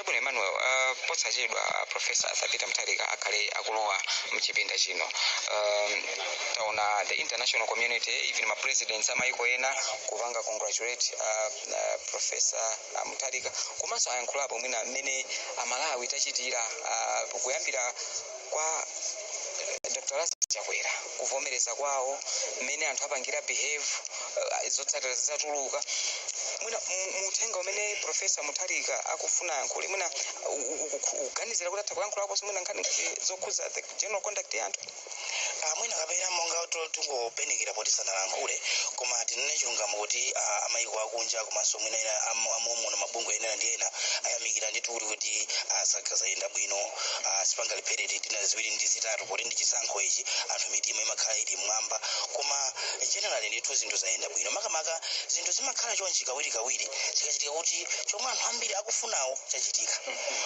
Chabwino, Emmanuel, posachedwa Professor Arthur Peter Mutharika akhale akulowa mchipinda chino. Taona the international community, even ma presidents amayiko ena kupanga congratulate Professor Mutharika, komanso ayankhulapo mwina mmene Amalawi tachitira, kuyambira kwa Dr Lazarus Chakwera kuvomereza kwawo, mmene anthu apangira behave, zotsatira zidzatuluka. Mwina muthenga umene Professor Mutharika akufuna yankhule, mwina ukuganizira kuti atha kuyankhulaponso mwina nkhani ngati zokhuza the general conduct ya anthu? Mwina kapena monga tingopenekera poti sanalankhule, koma tinene chilungamo kuti amayiko akunja komanso mwina ena amomuno, mabungwe ena ndi ena ayamikira ndithu kuti zayenda bwino, sipangalephereti tina ziwiri ndi zitatu, poti ndi chisankho ichi, anthu mitima imakhala ili mmwamba. Koma generally ndithu zinthu zayenda bwino. Makamaka zinthu zimakhala chonchi kawirikawiri chikachitika kuti chomwe anthu ambiri akufunawo chachitika,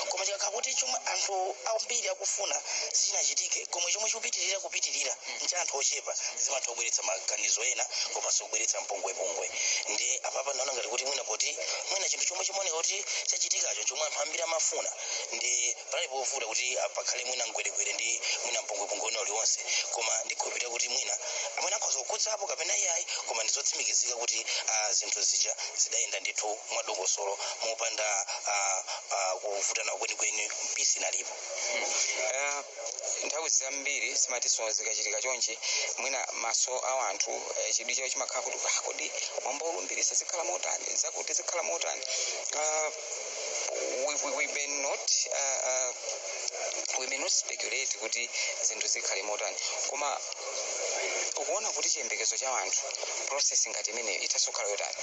koma chikakhala kuti chomwe anthu ambiri akufuna sichinachitike, koma chomwe chikupitirira kupitirira ncha anthu ochepa, zimatha kubweretsa maganizo ena komanso kubweretsa mpungwepungwe. Ndiye apapa ndaona ngati kuti mwina poti mwina chinthu chomwe chimaoneka kuti chachitikacho chomwe anthu ambiri amafuna, ndi panali povuta kuti pakhale mwina mgweregwere ndi mwina mpungwepungwe wina uliwonse. Koma ndikhulupirira kuti mwina amene akhoza kukhudzapo kapena iyayi, koma ndizotsimikizika kuti zinthu zija zidayenda ndithu mwadongosolo, mopanda kuvutana kwenikweni, peace inalipo. Nthawi zambiri zimatinso zikachitika chonchi, mwina maso a anthu, chidwi chawo chimakhala kuti, ah, kodi mwambo olumbirisa zikhala motani, zakuti zikhala motani? We may not speculate kuti zinthu zikhale motani, koma ukuona kuti chiyembekezo cha anthu, process ngati imeneyo itha kukhala yotani?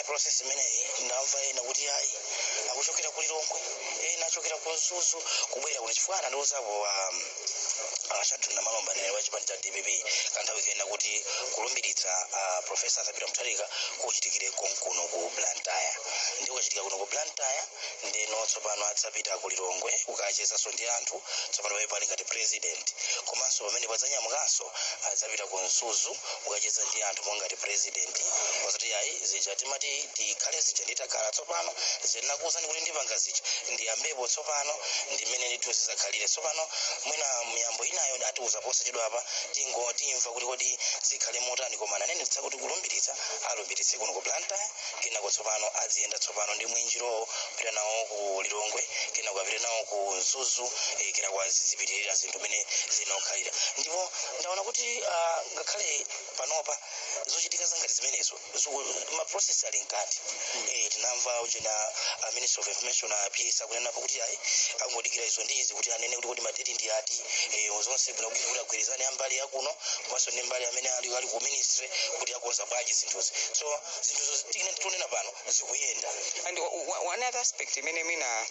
Process imeneyi, ndamva ena kuti ayi, akuchokera ku Lilongwe, ena achokera ku Mzuzu kubwera kuno, chifukwa anandiuzapo Shadrack Namalomba, mneneri wa chipani cha DPP, kanthawi kena kuti kulumbiritsa Professor Arthur Peter Mutharika kuchitikire konkuno ku Blantyre. Ndi kukachitika kuno ku Blantyre, ndeno tsopano adzapita ku Lilongwe kukachezanso ndi anthu tsopano pamene pali ngati president, komanso pamene padzanyamukanso adzapita ku Mzuzu kukacheza ndi anthu monga ngati president, osati ayi zija timati tikhale zija nditakhala tsopano, zinakuwuzani kuti ndipanga zija, ndiyambepo tsopano. Ndimene ndithu zizakhalire tsopano. Mwina miyambo inayo atiuza posachedwa apa, tingo timva kuti kodi zikhale motani. Koma nanene kuti kulumbiritsa alumbiritse kuno ku Blantyre, kenako tsopano aziyenda tsopano ndi mwinjirowo kupita nawo ku Lilongwe, kenako apite nawo ku Mzuzu, kenako azizipitirira zinthu mene zinokhalira. Ndipo ndaona kuti ngakhale panopa zochitika zangati zimenezo ma process ali mkati. Tinamva uchena Minister of Information PS akunenapo kuti ayi, angodikira izo ndi izi kuti anene kuti kodi ma date ndi ati, zonse bwinobwino, kuti agwirizane ambali yakuno komanso ndi mbali amene ali ku ministry kuti akonza bwanji zinthuzi. So zinthuzo tikunena pano zikuyenda. And one other aspect imene mwina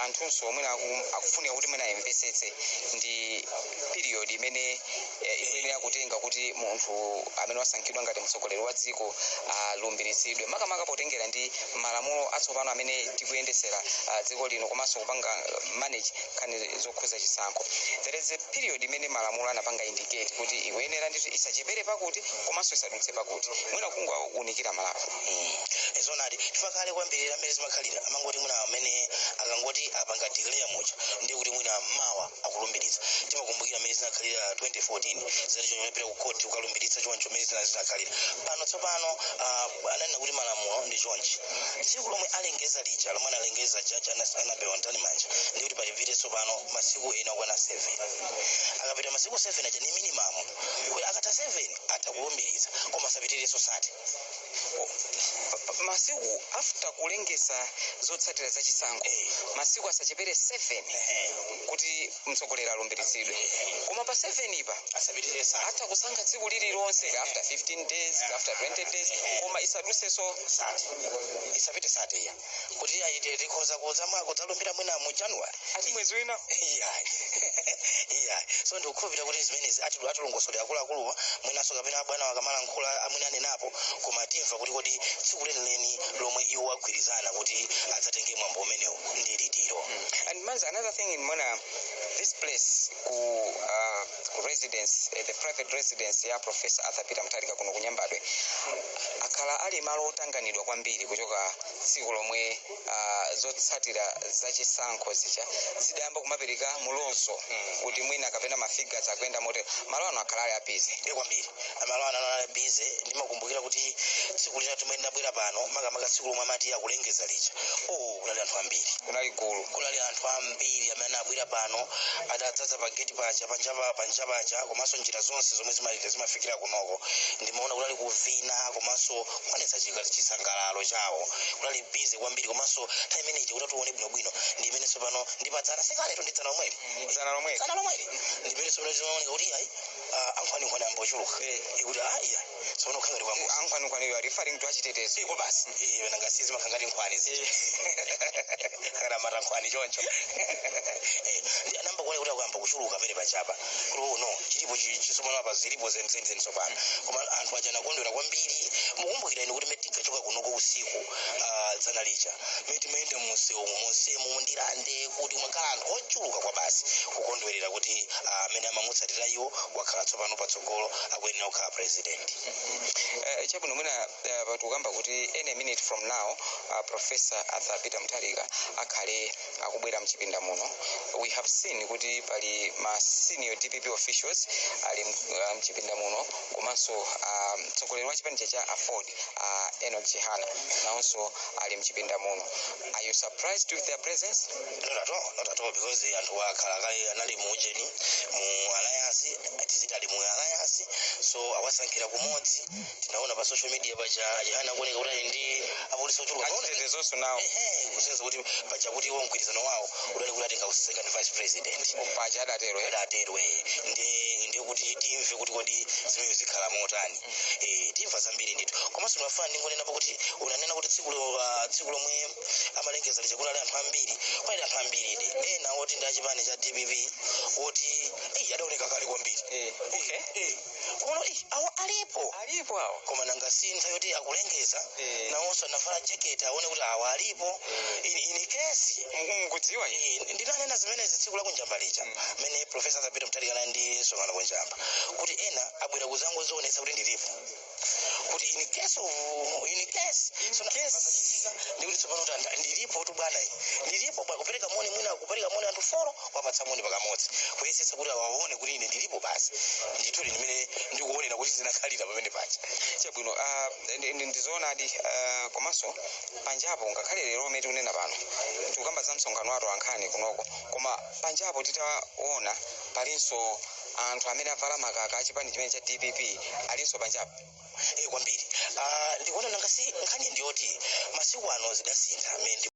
anthunso mwina akufunika kuti mwina ayimvetsetse ndi period imene ikuyenera kutenga kuti munthu amene wasankhidwa ngati mtsogoleri wa dziko alumbiritsidwe, makamaka potengera ndi malamulo atsopano amene tikuyendesera dziko lino komanso kupanga manage nkhani zokhuza chisankho. There is a period imene malamulo anapanga indicate kuti ikuyenera ndithu isachepere pakuti komanso isadutse pakuti. Mwina kungowunikira malamulo. Zoonadi, chifukwa kale kwambiri amene zimakhalira amangoti mwina amene akangoti apanga declare muja, ndiye kuti mwina mawa akulumbiritsa. Timakumbukira amene zinakhalira 2014, zati choncho unapita ku court ukalumbiritsa choncho amene zinakhalira. Pano tsopano ananena kuti malamulo ndi chonchi: tsiku lomwe alengeza lija, lomwe analengeza jaji Annabel Mtalimanja, ndi kuti palipite tsopano masiku ena okwana 7. Akapita masiku 7 aja ni minimum, kuti akatha 7 atha kulumbiritsa, koma asapitirirenso 30. Masiku after kulengeza zotsatira za chisankho, masiku asachepere 7 kuti mtsogoleri alumbiritsidwe, koma pa 7 ipa asapitirire 30. Atha kusankha tsiku lililonse, after 15 days, after 20 days, koma isadutsenso 30, isapite 30 iya, kuti aite tikhoza kudzalumbira mwina mu January. Ati mwezi wina. Iyayi, so ndikukhulupirira kuti zimenezi atilongosolera akuluakuluwa mwinanso kapena abwana wakamalankhula amwene anenapo, koma timva kuti kodi tsiku lenileni lomwe iwo agwirizana kuti adzatenge mwambo umenewu ndi litiro. And manzi, another thing in mwina This place ku residence, the private residence ya Professor Arthur Peter Mutharika kuno kuNyambadwe, akhala ali malo otanganidwa kwambiri kuchoka tsiku lomwe zotsatira zachisankho zija zidayamba kumapereka mulozo kuti mwina kapena mafigures akuyenda motero. Malo ano akhala ali a busy. Ndiye kwambiri, malo ano ali busy. Ndimakumbukira kuti tsiku lina timene ndabwera pano, makamaka tsiku lomwe amati akulengeza lija, oh, kunali anthu ambiri. Kunali gulu. Kunali anthu ambiri amene abwera pano, adadzaza pa gate paja, panja paja, komanso njira zonse zomwe zimalita zimafikira kunoko. Ndimaona kunali kuvina komanso kuonetsa chisangalalo chawo. Kunali busy kwambiri. Komanso nthawi imeneyi kuti tione bwinobwino ndi imenenso pano ndipadzana sikaleto, ndidzana lomweli. Dzana lomweli. Dzana lomweli ndimene tsopano zimaoneka kuti ayi, ankhwanikhwani ambochuluka. Kuti iya, tsopano kukhala ngati kwambo. Ankhwanikhwani, you are referring to achitetezo? Iko basi, iwe nanga sizimakhala ngati nkhwani zija, kana mata nkhwani choncho. Ndi anamba kuona kuti akuyamba kuchuluka pamene pachapa, kuti oh no, chilipo chisomano apa, zilipo zenizeni tsopano. Koma anthu aja anakondwera kwambiri. Mukumbukira inu kuti mene tinkachoka kunoko usiku, dzana lija, mene timayenda munsewu monsemu Ndirande, kuti mwakhala anthu ochuluka kwa basi, kukondwerera kuti amene amamutsatira iwo wakhala tsopano patsogolo, akuyenera kukhala president. Chabwino, mwina tikukamba kuti any minute from now Professor Arthur Peter Mutharika akhale akubwera mchipinda muno. We have seen kuti pali ma senior DPP officials ali mchipinda muno, komanso mtsogoleri wa chipani cha AFORD, Enoch Chihana, nawonso ali mchipinda muno. Are you surprised with their presence? Not at all, not at all, because anthu akhala kale anali mu ujeni, mu alliance, tiziti ali mu alliance, so awasankhira kumodzi. Tinaona pa social media paja Chihana kuoneka kuti ali ndi apolisi ochuluka. Achitetezo nawo. Ehe, kuseza kuti paja kuti iwo mgwirizano wawo udali kuti atenga second vice president. Paja adatero, eh? Adatero, eh. Ndiye kuti timve kuti kodi zimene zikhala motani. Timva zambiri ndithu. Komanso ndimafuna ndingonenapo kuti unanena kuti tsiku lomwe amalengeza lija kunali anthu ambiri. Kunali anthu ambiri ide, ena oti ndi achipani cha DPP oti eyi, adaoneka kale kwambiri. Okay. Kuona awo alipo. Alipo awo. Koma nanga sintha yoti akulengeza, nawonso anavala jacket, aone kuti awa alipo in case. Mukudziwa ine. Ndinanena zimenezi tsiku la kunjamba lija, mmene Professor Arthur Peter Mutharika anali ndi msonkhano kunjamba, kuti ena abwera kuzangozionetsa kuti ndilipo, kuti in case of in case. So case ndikuti tsopano kuti ndilipo tu bwana, ndilipo bwana, kupereka moni, mwina kupereka moni anthu 4, wapatsa moni pakamodzi, kuyesetsa kuti awaone kuti ine ndilipo basi. Ndithu ndimene ndikuonera kuti zinakhalira pamene paja. Chabwino, ndizoonadi. Komanso panjapo, ngakhale lero omwe tikunena pano tikukamba za msonkhano wa atolankhani kunoko, koma panjapo titaona palinso anthu amene avala makaka achipani chimene cha DPP, alinso panjapo. Kwambiri. Ndikuona nanga si nkhani ndiyoti masiku ano zidasintha amene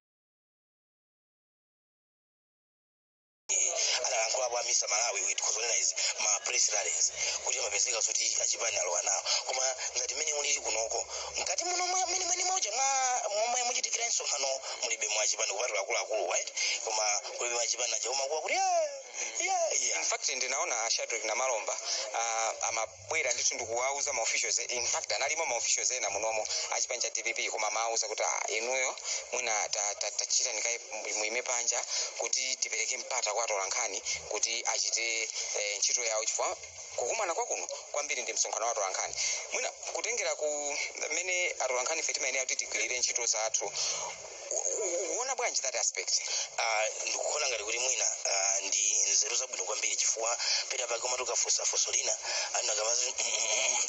analankhulapo amisa Malawi tikuzonena izi ma press rallies, kuti amapezeka zoti achipani alowa nawo. Koma ngati mmene mulili kunoko, mkati muno mmene mwene moja mwa momwe muchitikira msonkhano, mulibe mwa achipani kupatula akuluakulu, right? Koma kulibe mwachipani aja umakuwa kuti yeah. In fact, ndinaona Shadrack Namalomba amabwera ndithu ndikuwauza ma officials. In fact, analimo ma officials ena munomo achipani cha DPP, koma amawauza kuti inuyo mwina tachita ndikaye muime panja kuti tipereke mpata kwa atolankhani kuti achite ntchito yawo, chifukwa kukumana kwakuno kwambiri ndi msonkhano wa atolankhani. Mwina kutengera ku mmene atolankhani ife timayenera kuti tigwirire ntchito zathu, uona bwanji that aspect? Ndikuona ngati kuti mwina ndi nzeru zabwino kwambiri, chifukwa pena pake umati ukafunsafunso lina anakamazi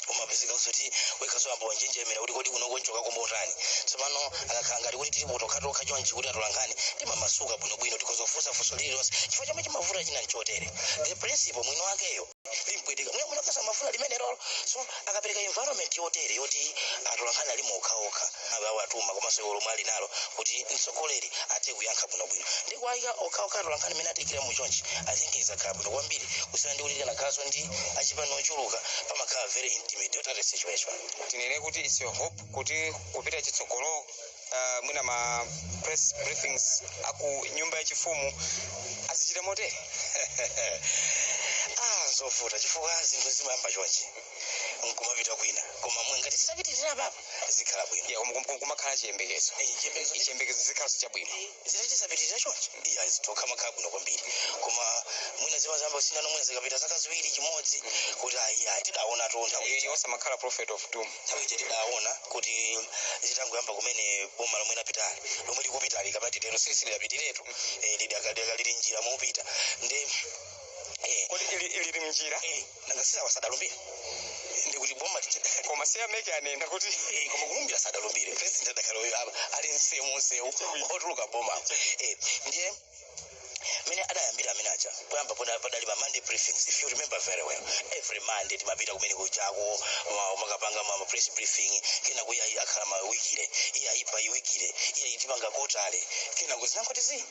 umapezeka kuti wekhaso amba wanjenjemera kuti kodi kuno konchoka kombotani. Tsopano akakhala ngati kuti tilipo tokhatokha chonchi kuti atolankhani timamasuka bwinobwino, tikhoza funso lililonse, chifukwa chomwe chimavuta china nchotere, the principle mwini wakeyo limpweteka, mwina mwina kasa mafuna limene lolo. So akapereka environment yotere yoti atolankhani alimo okhaokha, awo atuma komanso iwo lomwe ali nalo kuti mtsogoleri athe kuyankha bwinobwino ndi kuwayika okhaokha atolankhani imene atikira muchonchi, I think izakhala bwino kwambiri kusiyana ndi kuti tikanakhalanso ndi achipani ochuluka, pamakhala very intimidatory situation. Tinene kuti it's your hope kuti kupita chitsogolo, mwina ma press briefings aku nyumba yachifumu azichita motere? Zovuta, chifukwa zinthu zimayamba chonchi. Nkumapita kwina, koma mwe ngati titapitirira papa zikhala bwino. Yeah, kumakhala chiyembekezo. Chiyembekezo. Chiyembekezo zikhalanso chabwino. Zitatisapitirira choncho, iya, zitokha makhala bwino kwambiri, koma mwina zimazamba kusiyana, mwina zikapita zaka 2 chimodzi kuti ayi, tidaona tu nthawi Iyo osamakhala prophet of doom. Nthawi ija tidaona kuti zitangoyamba kumene boma lomwe lapitali, lomwe likupitali, kapati tero silidapitiretu, lidakali lili njira mopita ndi Kodi ilili mnjira? Nanga sisawa sadalumbire, ndikuti boma lija. Koma si a MEC anena kuti Koma kulumbira sadalumbire, president adakhala uyo apa ali msewu, msewu otuluka boma. Ndiye mene adayambira amene aja poyamba padali ma Monday briefings, if you remember very well, every Monday timapita kumene kuchako makapanga ma press briefing. Kena kuya akhala ma weekly, iya ipa weekly, iya itipanga quarterly, kena kuzinangoti zi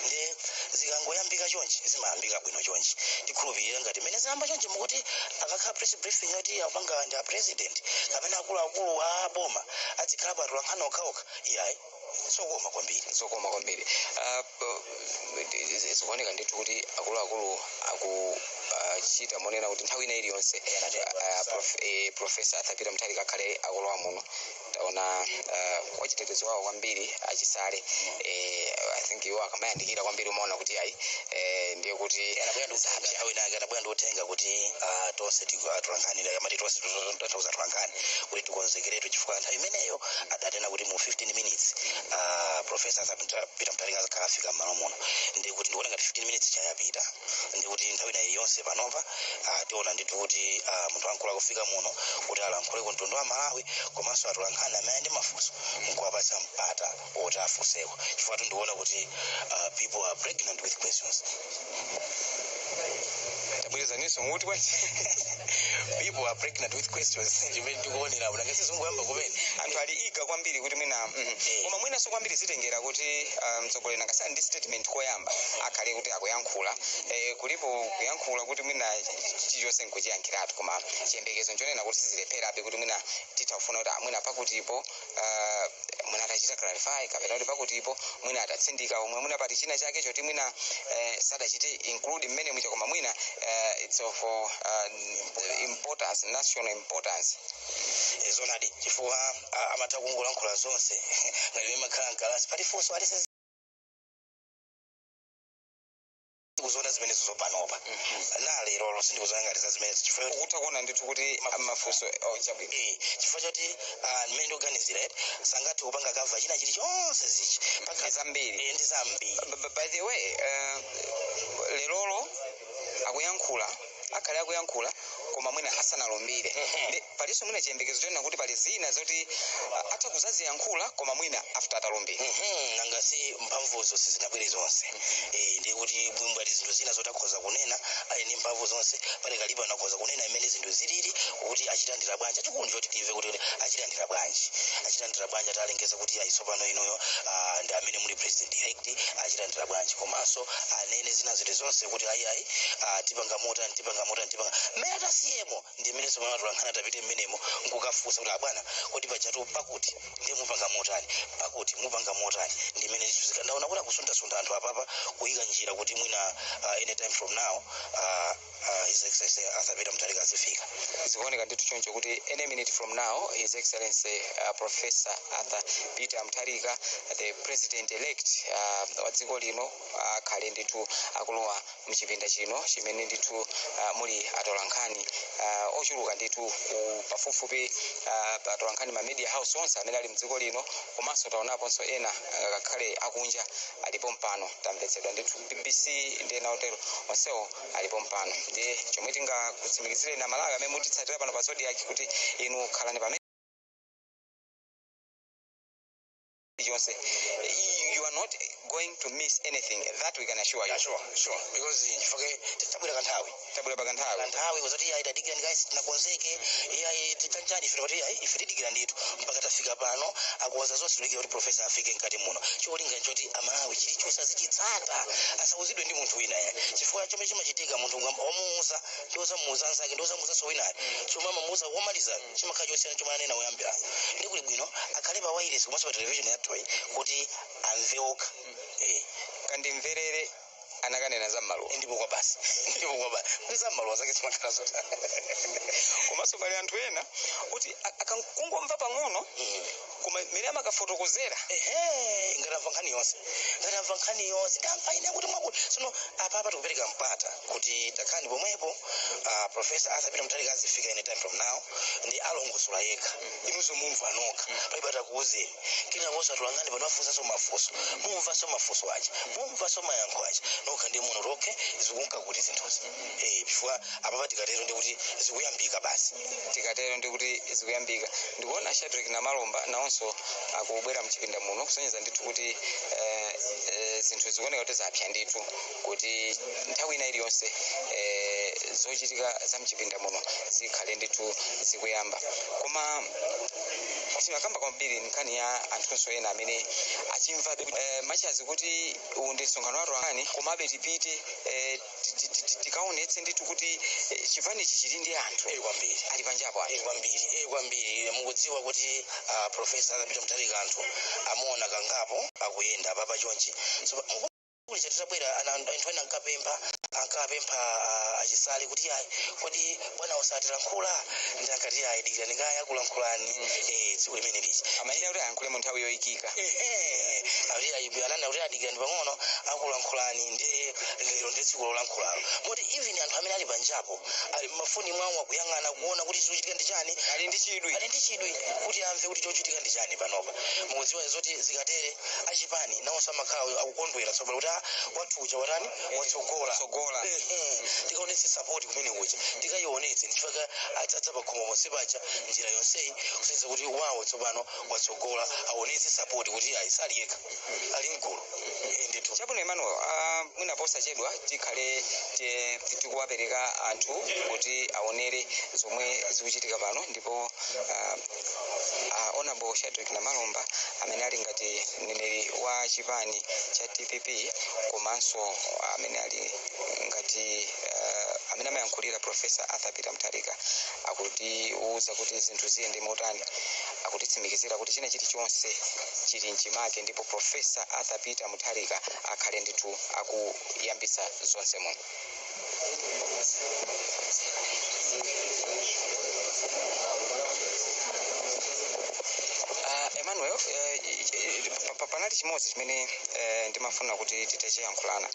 ndiye zikangoyambika chonchi, zimayambika bwino chonchi. Tikhulupirira ngati mene zayamba chonchi, mukuti akakhala press briefing yoti apanga ndi a president kapena akuluakulu a boma azikhala patolankhani okhaokha, iyayi, sokoma kwambiri. Zokoma kwambiri. Zikuoneka ndithu kuti akuluakulu akuchita monena kuti nthawi ina iliyonse Professor Arthur Peter Mutharika akhale akulowa muno. Taona wachitetezo wawo kwambiri achisale. I think iwo akamayandikira kwambiri umaona kuti ayi, ndiye kuti Anabwera ndi uthenga, nthawi inake anabwera ndi uthenga kuti tonse tulankhani, amati tonse tanthauza tulankhani, kuti tikonzekeretu chifukwa nthawi imeneyo adatena kuti mu 15 minutes Professor Arthur Peter Mutharika azakhala afika m'malo muno. Ndi kuti ndikuona ngati 15 minutes chayapita, ndi kuti nthawi ina iliyonse panopa tiona ndithu kuti munthu wamkulu akufika muno kuti alankhule ku mtundu wa Malawi, komanso atolankhani amene ndi mafunso nkuwapatsa mpata woti afunseko, chifukwa tindikuona kuti people are pregnant with questions. Tabwerezaninso, mukuti bwanji? People are pregnant with questions, ndimene ndikuonera nanga sizungoyamba kumene. Anthu ali eager kwambiri kuti mwina Koma mwinanso kwambiri zitengera kuti mtsogoleri nangasali ndi statement koyamba akhale kuti akuyankhula, kulipo kuyankhula kuti mwina chilichonse nkuchiyankhiratu, koma chiyembekezo nchonena kuti sizilepherabe kuti mwina titha kufuna kuti mwina pakutipo mwina atachita clarify, kapena kuti pakutipo mwina atatsindika omwe mwina pati china chake choti mwina sadachite include mmene mwicha, koma mwina it's of importance, national importance. Zonadi, chifukwa amatha kungolankhula zonse ngati mene makhala mkalasi pali funso alise kuzoona zimenezo zopanopa na lero sindikuzoona ngati za zimenezo chifukwa choti Ukutha kuona ndithu kuti mafunso, oh, chabwino. Chifukwa choti mmene ndikuganizira eti sangathe kupanga cover china chilichonse zichi. Ndi zambiri. Ndi zambiri. By the way, lerolo akuyankhula, akhale akuyankhula, koma mwina asanalumbire. Ndi palinso mwina chiyembekezo chonena kuti pali zina zoti atha kuzaziyankhula, koma mwina after atalumbira. Nanga si mphamvuzo sizinabwere zonse? Ndi kuti bwingwati zinthu zina zoti akhoza kunena ali ndi mphamvu zonse, pale kalipo anakhoza kunena imene zinthu zilili kuti achilandira bwanji. Achikulu choti timve kuti achilandira bwanji, achilandira bwanji atalengeza kuti ayi, tsopano inuyo ndi amene muli president elect, achilandira bwanji, komanso anene zina zili zonse kuti ayi ayi, tipanga motani, tipanga motani, tipanga mmene atasiyemo. Ndi mmene tsopano atolankhani atapite mmenemo nkukafunsa kuti abwana, kodi pajatu pakuti ndiye mupanga motani, pakuti mupanga motani? Ndi mmene zithuzika. Ndaona kuti akusunthasuntha anthu apapa kuyika njira kuti mwina anytime from now His Excellency Arthur Peter Mutharika azifika. Zikuoneka ndithu choncho kuti any minute from now His Excellency Professor Arthur Peter Mutharika, the president elect wa dziko lino, akhale ndithu akulowa mchipinda chino chimene ndithu muli atolankhani ochuluka ndithu ku pafupifupi atolankhani ma media house onse amene ali mdziko lino, komanso taonaponso ena ngakhale akunja alipo mpano. Tamvetsedwa ndithu BBC ndi ena otero, onsewo alipo mpano. Ndiye chomwe tingakutsimikizireni Amalawi amene mutitsatira pano pa Zodiac kuti inu khalani pamene chonse, you are not going to miss anything, that we can assure you. Yeah, sure, because chifukwa tabwera kanthawi. Tabwera pakanthawi. Kanthawi kuzoti iyayi, tadikira ndikayi, tinakonzeke, iyayi, chanchani ife kuti iyayi, ife tidikira ndithu mpaka tafika pano akuwaza zonse, tidikira kuti professor afike mkati muno. Cholinga nchoti Amalawi chilichonse azichitsata, asauzidwe ndi munthu wina ya, chifukwa chomwe chimachitika, munthu wamuuza ndi ozamuuza anzake ndi ozamuuzanso winayo, chomwe amamuuza womaliza chimakhala chosiyana chomwe anena woyambira. Ndi kuli bwino akhale pa wireless komanso pa television yathuyi kuti amve okha. Kandimverere Anakanena za mmaluwa. Ndipo kwa basi, ndipo kwa basi, kuti za mmaluwa zake zimakhala zotani? Komanso pali anthu ena kuti akangomva pang'ono, koma mmene amakafotokozera. Ehe, ngatamva nkhani yonse, ngatamva nkhani yonse, ndamva ine kuti mwakuti. Sono apapa tikupereka mpata kuti takhani pomwepo, Professor Arthur Peter Mutharika azifika any time from now, ndi alongosola yekha. Inunso mumva nokha, palibe atakuwuzeni. Kenako atulangani pano, afunsanso mafunso, mumvanso mafunso aja, mumvanso mayankho aja nokha, ndi muno kuti okay, zikunka kuti zinthuzi, chifukwa apapa tikatero ndi kuti zikuyambika basi. Tikatero ndikuti zikuyambika. Ndikuona Shadrack Namalomba nawonso akubwera mchipinda muno, kusonyeza ndithu kuti zinthu zikuoneka kuti zapsa ndithu, kuti nthawi ina iliyonse zochitika za mchipinda muno zikhale ndithu zikuyamba. Koma timakamba kwambiri nkhani ya anthunso ena amene achimvabe machazi kuti uwu ndi msonkhano wa atolankhani, komabe tipite tikaonetse ndithu kuti chipanichi chili ndi anthu. Kwambiri. Ali panjapo anthu. Kwambiri, kwambiri. Mukudziwa kuti Professor Arthur Peter Mutharika anthu amuona kangapo akuyenda apapa chonchi. So kuti titabwera, anthu ena ankapempha achisale kuti ayi, kodi bwana usatilankhula? Ndi ankati ayi, dikira ndingayakulankhulani tsiku limene liji. Amayenera kuti ayankhule mu nthawi yoyikika. Ehe, akuti ayi, anani akuti adikira ndi pang'ono akulankhulani, ndi lero ndi tsiku lolankhulalo. Moti even anthu amene ali panjapo ali mmafuni mwawo akuyang'ana kuona kuti zikuchitika ndi chani. Ali ndi chidwi. Ali ndi chidwi kuti amve kuti chochitika ndi chani panopa. Mukudziwa zoti zikatere achipani nawonso amakhala akukondwera tsopano kuti wathu uja watani, watsogola. Watsogola. Ehe, tikaonetse support kumene kuja, tikayionetse, ndichifukwa adzadza pakhomo ponse paja njira yonseyi, kusonyeza kuti wawo tsopano watsogola, aonetse support kuti ayi, sali yekha, ali mgulu. Ndithu. Chabwino, Emmanuel, mwina posachedwa tikhale tikuwapereka anthu kuti aonere zomwe zikuchitika pano. Ndipo Honorable Shadrack Namalomba amene ali ngati mneneri wa chipani cha DPP, komanso amene ali ngati amene amayankhulira Professor Arthur Peter Mutharika, akutiuza kuti zinthu ziyende motani, akutitsimikizira kuti china chilichonse chili mchimake, ndipo Professor Arthur Peter Mutharika akhale ndithu akuyambisa zonse muno. Emmanuel, panali chimodzi chimene ndimafuna kuti titechiyankhulana.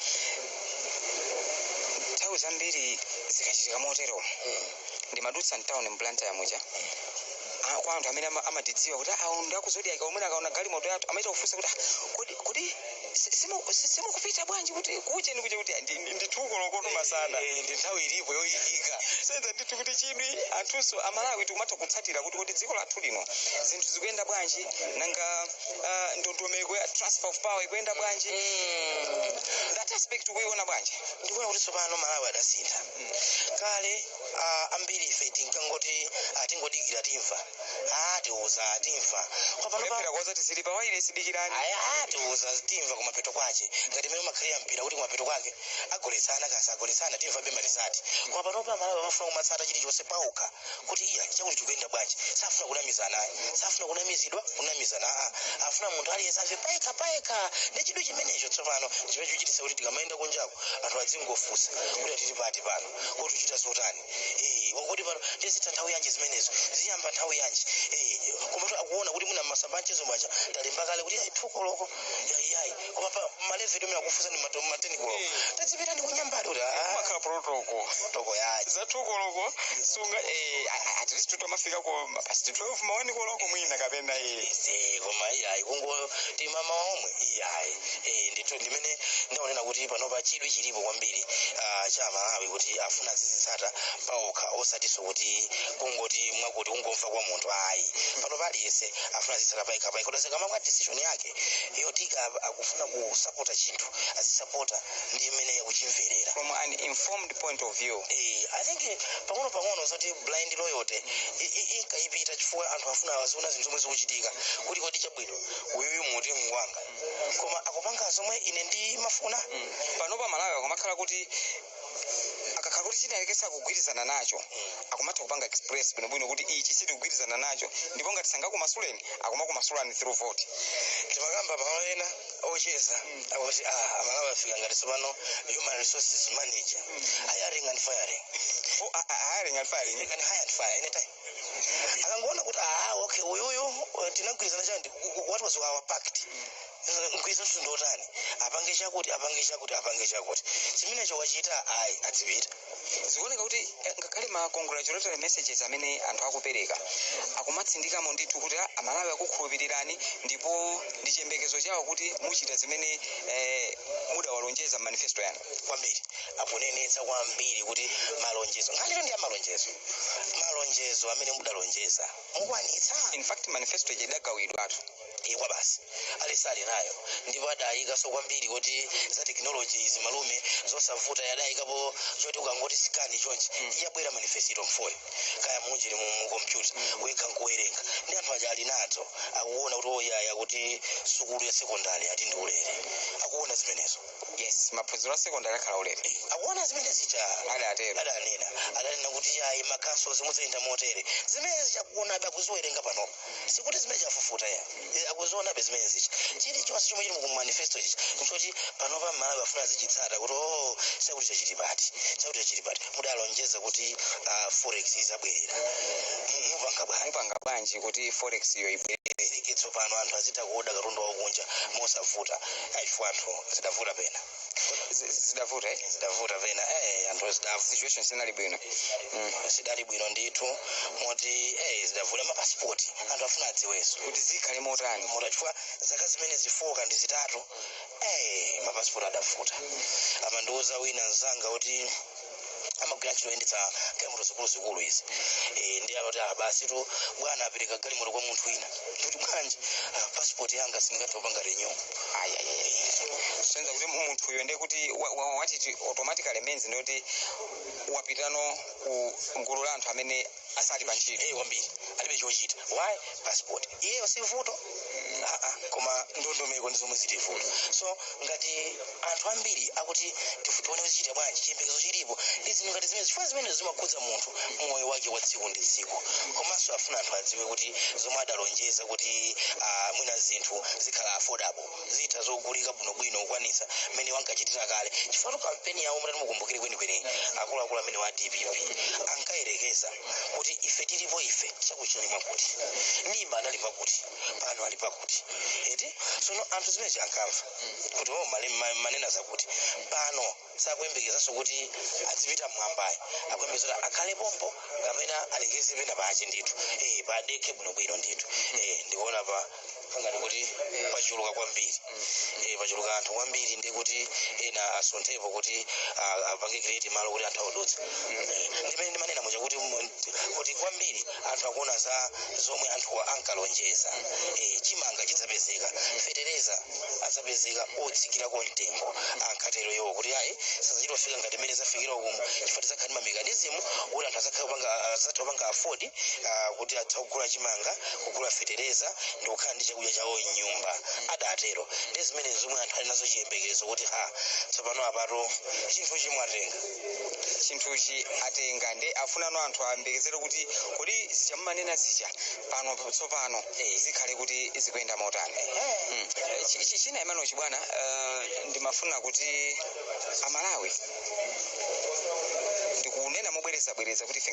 Nthawi zambiri zikachitika motero, ndimadutsa mtawuni mBlantyre muja, kwa anthu amene amatidziwa kuti awo ndi aku Zodiak, omwe akaona galimoto yathu amaita kufunsa kuti, "Ah, kodi simukupita bwanji kuti kucheni kuja?" Kuti ndi 2 koloko masana. Ndi nthawi ilipo yoyikika. Senza ndithu kuti chidwi anthunso Amalawi tikumatha kutsatira kuti kodi dziko lathu lino zinthu zikuyenda bwanji, nanga ndondomeko ya transfer of power ikuyenda bwanji? That aspect ukuiona bwanji? Ndikuona kuti tsopano Malawi adasintha. Kale ambiri ife tinkangoti tingodikira timva, tiuza timva. Kwa pano Kulephera kwaza tizili pa wailesi, dikirani. Aya, tiuza timva kumapeto kwache, ngati imene umakhalira mpira kuti kumapeto kwake agoletsana kasi agoletsana, timva bemba tisati. Koma panopa Malawi amafuna kumatsata chilichonse pauka kuti iya, chakuti chikuyenda bwanji. Safuna kunamizana ayi, safuna kunamizidwa, kunamizana afuna munthu aliyense amve payekha payekha. Ndi chidwi chimenecho tsopano chimene chikuchititsa kuti tikamayenda kunjako anthu azingofunsa kuti atiti pati pano, kuti uchita zotani, wakuti pano ndizitha nthawi yanji, zimenezo ziyamba nthawi yanji. Komatu akuona kuti muna masamba anchezo maja talemba kale kuti ayi, 2 koloko, yayi, koma pa ma 11 umene akufunsa ndi ma 10 koloko, tazipitani kunyambali kuti Kumakhala protocol. Protocol yaji. Za 2 koloko sunga, at least tutamafika ko past 12, ma 1 koloko mwina kapena. Ise, koma iyayi, kungoti mama omwe iyayi. Ndithu ndimene ndaonena kuti panopa chidwi chilipo kwambiri cha Malawi kuti afuna azizitsata paokha, osatinso kuti kungoti mwakuti kungomva kwa munthu ayi. Panopa aliyense afuna azitsata payekha payekha, kuti akamanga decision yake yotika akufuna kusapota chinthu, azisapota ndi mmene akuchimverera. From an informed point of view. I think pang'ono pang'ono zoti blind loyalty inkayipita, chifukwa anthu afuna aziona zinthu zomwe zikuchitika kuti kodi chabwino, uyuyu muti ngwanga, koma akupanga zomwe ine ndimafuna. Panopa Malawi akumakhala kuti akakhala Akuti chinalekesa kugwirizana nacho, akumatha kupanga express bwinobwino kuti ichi sitikugwirizana nacho, ndipo ngati sangakumasuleni, akumakumasulani through vote. Timakamba pamalo ena ocheza, akuti ah, Amalawi afika ngati tsopano human resources manager, hiring and firing. Oh, hiring and firing. They can hire and fire anytime akangoona kuti ah, okay, uyuyu tinagwirizana chani? What was our pact? Mgwirizano ndotani? Apange chakuti, apange chakuti, apange chakuti, chimenecho wachita, ayi, adzipita. Zikuoneka kuti ngakhale ma congratulatory messages amene anthu akupereka akumatsindikamo ndithu kuti Amalawi akukhulupirirani, ndipo ndi chiyembekezo chawo kuti muchita zimene mudawalonjeza manifesto yanu. Kwambiri, akunenetsa kwambiri kuti malonjezo, nkhani ndi ya malonjezo, malonjezo amene mudalonjeza mukwanitsa. In fact, manifesto ija idagawidwatu. Ikwa basi, alisali nayo, ndipo adayikaso kwambiri kuti za technology izi, malume, zosavuta, yadayikapo choti ukangoti scan chonchi, yabwera manifesto mfoni kaya munjini mu computer, wekha nkuwerenga. Ndi anthu aja ali nazo, akuona kuti oyaya kuti sukulu ya sekondari ati ndi ulere, akuona zimenezo. Yes, maphunziro a sekondari akhala ulere. Akuona zimene zija. Adatero. Adanena, adanena kuti ayi, makhaso zimudzayenda motere, zimene zichakuonabe, akuziwerenga panopo, sikuti zimene chafufuta ya. Akuzionabe zimene zicha. Chilichonse chomwe chili mu manifesto chicha nchoti panopa Mmalawi afuna azichitsata kuti oh, chakuti chachili pati, chakuti chachili pati. Mudalonjeza kuti forex izabwerera. Mupanga bwanji? Mupanga bwanji kuti forex iyo ibwerere? Tsopano anthu azitha kuoda katundu wakunja mosavuta. Ayifu, anthu zidavuta pena. Zidavuta, eh? Zidavuta pena, anthu zidavuta. Situation sinali bwino. Sidali bwino ndithu, moti zidavuta. Mapasipoti anthu afuna adziwenso kuti zikhale motani. Mota chifukwa zaka zimene zifoka ndi 3, mapasipoti adavuta. Amandiuza wina mzanga kuti amagwira ntchito yoyendetsa galimoto zikuluzikulu izi, ndi amati ah, basi tu bwana, apereka galimoto kwa munthu wina. Ndikuti bwanji? Ah, passport yanga sindingathe kupanga renew. Senza kuti munthu uyo ndiye kuti wachiti automatically means ndikuti wapitano ku gulu la anthu amene asali pa ntchito. Kwambiri, alibe chochita. Why? Passport iyeyo si vuto. Ah, ah, koma ndondomeko ndi zomwe zili vuto. So ngati anthu ambiri akuti tione zichita bwanji, chiyembekezo chilipo ndi zinthu ngati zimene, chifukwa zimene zimakhudza munthu moyo wake wa tsiku ndi tsiku. Komanso afuna anthu adziwe kuti zomwe adalonjeza kuti mwina zinthu zikhala affordable, zitha zogulika bwinobwino kukwanisa mmene wankachitira kale, chifukwa tu kampeni yawo, mutati mukumbukire kwenikweni, akuluakulu amene wa DPP ankayerekeza kuti ife tilipo, ife chakuchita mwakuti nima anali pakuti, pano ali pakuti, eti. Sono anthu zimene ankamva kuti oh, manena zakuti pano sakuyembekezanso kuti azipita mmwambayo, akuyembekeza kuti akhale pompo kapena alekeze pena pache ndithu, padekhe bwinobwino ndithu. Ndikuona pa ngati kuti pachuluka kwambiri, pachuluka anthu kwambiri, ndi kuti ena asunthepo kuti apange create malo kuti anthu audutse. Ndimene ndimanena muja kuti kuti kwambiri anthu akuona za zomwe anthuwa ankalonjeza. Chimanga chidzapezeka, fetereza adzapezeka otsikirako mtengo, ankatero iwo kuti ayi, sazachitofika ngati mmene zafikira umu, chifukwa tidzakhala ndi ma mechanism kuti anthu azakhala kupanga, azatha kupanga afford, kuti atha kugula chimanga, kugula fetereza ndi kukhala ndi chakudya chawo mnyumba, adatero. Ndi zimene zomwe anthu ali nazo chiyembekezo kuti ha, tsopano apato chinthu chimwatenga. Chinthuchi atenga, ndi afunano anthu ayembekezere kuti kodi zichamumanena zija pano tsopano zikhale kuti zikuyenda motani. China imano chibwana, ndimafuna kuti Amalawi, ndikunena mobwerezabwereza kuti ife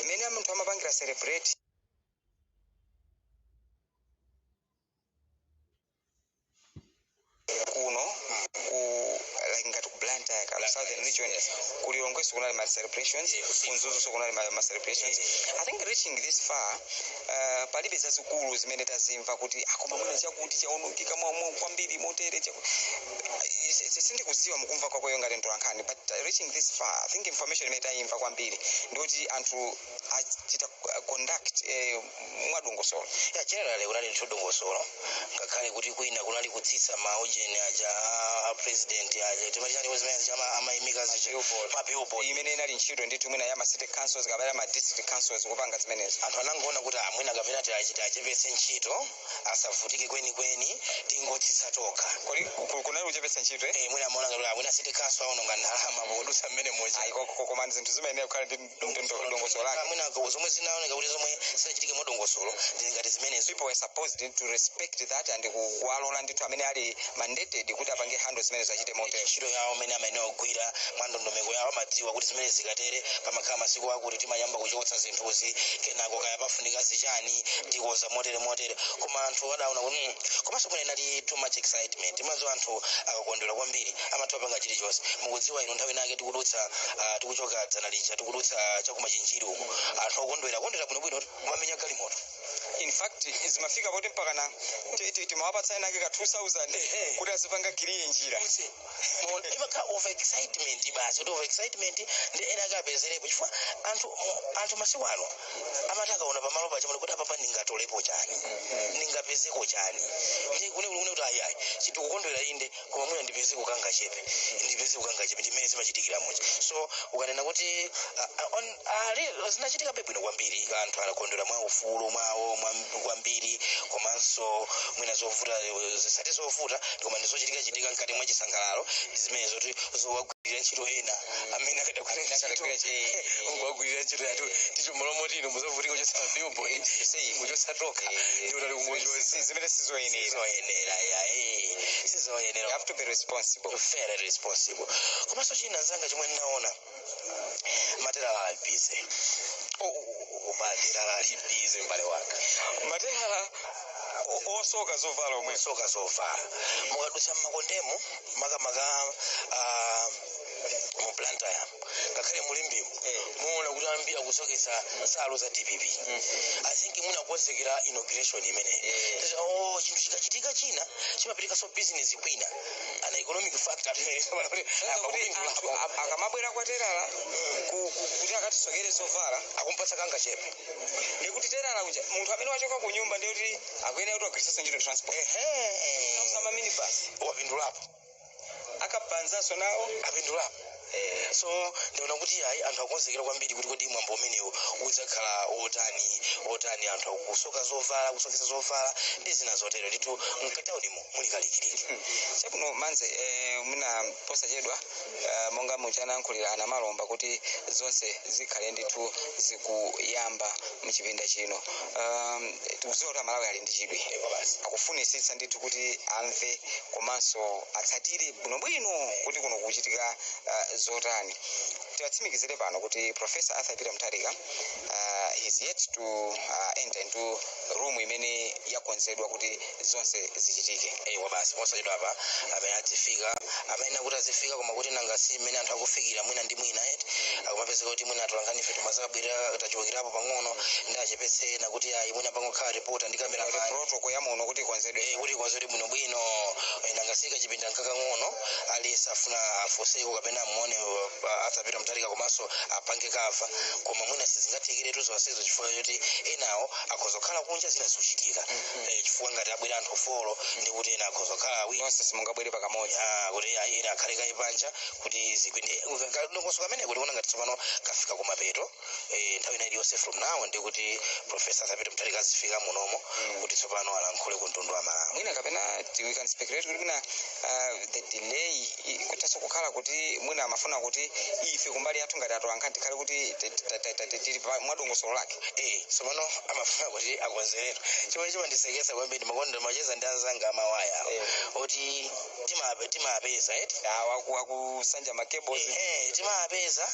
mmene munthu amapangira celebrate kuno ku like ngati ku Blantyre ka Southern Region, ku Lilongwe kunali ma celebrations, ku Mzuzu kunali ma celebrations. I think reaching this far, palibe zazikulu zimene tazimva kuti akoma mwina chakuti chaonongeka kwambiri motere sindikuziwa mukumva kwakweyo ngati ntolankhani, but reaching this far, I think information imene tayimva kwambiri ndikuti anthu achita conduct mwadongosolo. Ya, generally kunali ndithu dongosolo, ngakhale kuti kwina kunali kutsitsa maujeni aja a president aja, timati chani zimene zija amayimika zija, ma billboard. Imene inali ntchito ndithu mwina ya ma city councils kapena ya ma district councils kupanga zimenezo. Anthu anangoona kuti amwina kapena tiachepetse ntchito, asavutike kwenikweni, tingotsitsa tokha. Kodi kunali kuchepetsa ntchito, eh? Mwina amaona. Amaona ngati amwina city council aononga ndalama pokudutsa mmene moja. Ayi, koma zinthu zimayenera kukhala ndi dongosolo lake. Mwina zomwe zinaoneka kuti zomwe zinachitike mwadongosolo ndi ngati zimenezo. People were supposed to respect that and kuwalola ndithu amene ali mandated kuti apange handle zimene zachite motero. Ntchito yawo amene amayenera kugwira mwa ndondomeko yawo, amadziwa kuti zimene zikatere pamakhala masiku akuti timayamba kuchotsa zinthuzi, kenako kaya pafunika zichani tikoza motere motere. Koma anthu adaona kuti komanso mwina inali too much excitement. Madziwa anthu akakondwera kwambiri amatha kupanga chilichonse. Mukudziwa inu, nthawi inake tikudutsa, tikuchoka dzana lija, tikudutsa chakumachinjiri uko, anthu akondwera kondwera bwinobwino kumamenya galimoto. In fact, zimafika poti mpakana timawapatsa ena ake ka 2000 kuti azipanga clear njira. Imakhala over excitement basi, kuti over excitement ndi ena akapezerepo, chifukwa anthu masiku ano amati akaona pamalo pacha kuti apapa ndingatolepo chani, ndingapezeko chani, ndi kune kune kuti ayi ayi, tikukondwera inde, koma mwina ndipezeko kangachepe, ndipezeko kangachepe. Ndimene zimachitikira muja. So ukanena kuti zinachitika bwino kwambiri, anthu anakondwera mwa ufulu mwawo kwambiri. Komanso mwina zovuta, zisati zovuta, koma ndizochitika chitika mkati mwa chisangalalo, ndi zimene zoti zowagwirira ntchito ena amene akadagwira ntchito, ungwagwirira ntchito yathu tichomolo moti ino muzavutika kuchotsa mabillboard, kuchotsa toka ndi utali kungochotsa. Zimene sizoyenera. Sizoyenera ya, sizoyenera. You have to be responsible. Very responsible. Komanso china nzanga chomwe ndinaona, materala ali busy. Oh, materala ali busy, mbale wanga. Materala osoka zovala omwe. Soka zovala. Mukadutsa mmakondemo, makamaka mu Blantyre, ngakhale mulimbimo, muona kuti ambiri akusokesa nsalu za DPP. I think munakonzekera inauguration imeneyi. Oh, chinthu chikachitika china chimaperekaso business kwina, an economic factor. Kuti anthu akamabwera kwa terala kuti akatisokere zovala, akumpatsa kangachepe. Ndikuti terala uja, munthu amene wachoka ku nyumba, ndikuti akuyenera kuti agwiritsenso ntchito transport, sama minibus. Wapindulapo. Akapanzanso nawo. Apindulapo. So ndiona kuti ayi, anthu akonzekera kwambiri kuti kodi mwambo umenewu udzakhala otani otani. Anthu akusoka zovala, kusokesa zovala ndi zina zotero. Ndithu mkataunimo muli kalikiliki. Chabwino manze, mwina posachedwa, monga muchanayankhulira anamalomba kuti zonse zikhale ndithu zikuyamba mchipinda chino. Tikudziwa kuti Amalawi ali ndi chidwi, akufunisitsa ndithu kuti amve komanso atsatire bwinobwino kuti kuno kuchitika zotani. Tiwatsimikizire pano kuti Professor Arthur Peter Mutharika is yet to enter into room imene yakonzedwa kuti zonse zichitike. Ewa basi, posachedwa apa amene azifika, amene akuti azifika, koma kuti nanga si mmene anthu akufikira mwina ndi mwina eti akumapezeka kuti mwina atolankhani ife timazakabwera tachulukirapo pang'ono, ndi achepetse nakuti ayi, mwina pangokhala reporter ndi cameraman. Protocol ya muno kuti ikonzedwe. Kuti ikonzedwe bwinobwino. Nanga si kachipinda nkakang'ono, aliyense afuna afuseko kapena amuone Arthur Peter Mutharika komanso apange cover, koma mwina sizingathekeretu zonsezo chifukwa choti enawo akhoza kukhala kunja zina zikuchitika. Chifukwa ngati abwera anthu four, ndi kuti ena akhoza kukhala awiri. Nonse simungabwere pakamodzi. Ah, kuti ayi, ena akhale kaye panja kuti zigwinde ndongoso kameneko. Ndikuona ngati tsopano kafika kumapeto. Nthawi ina iliyonse from now ndi kuti Professor Arthur Peter Mutharika azifika munomo kuti tsopano alankhule ku mtundu wa Malawi. Mwina kapena we can speculate kuti mwina the delay kuthaso kukhala kuti mwina amafuna kuti ife kumbali yathu ngati atolankhani tikhale kuti tili mwadongosolo lake. Tsopano amafuna kuti akonzeretu. Chomwe chimandisekesa kwambiri, makondo macheza ndi anzanga amawaya oti timapeza eti. Akusanja ma cables. Timapeza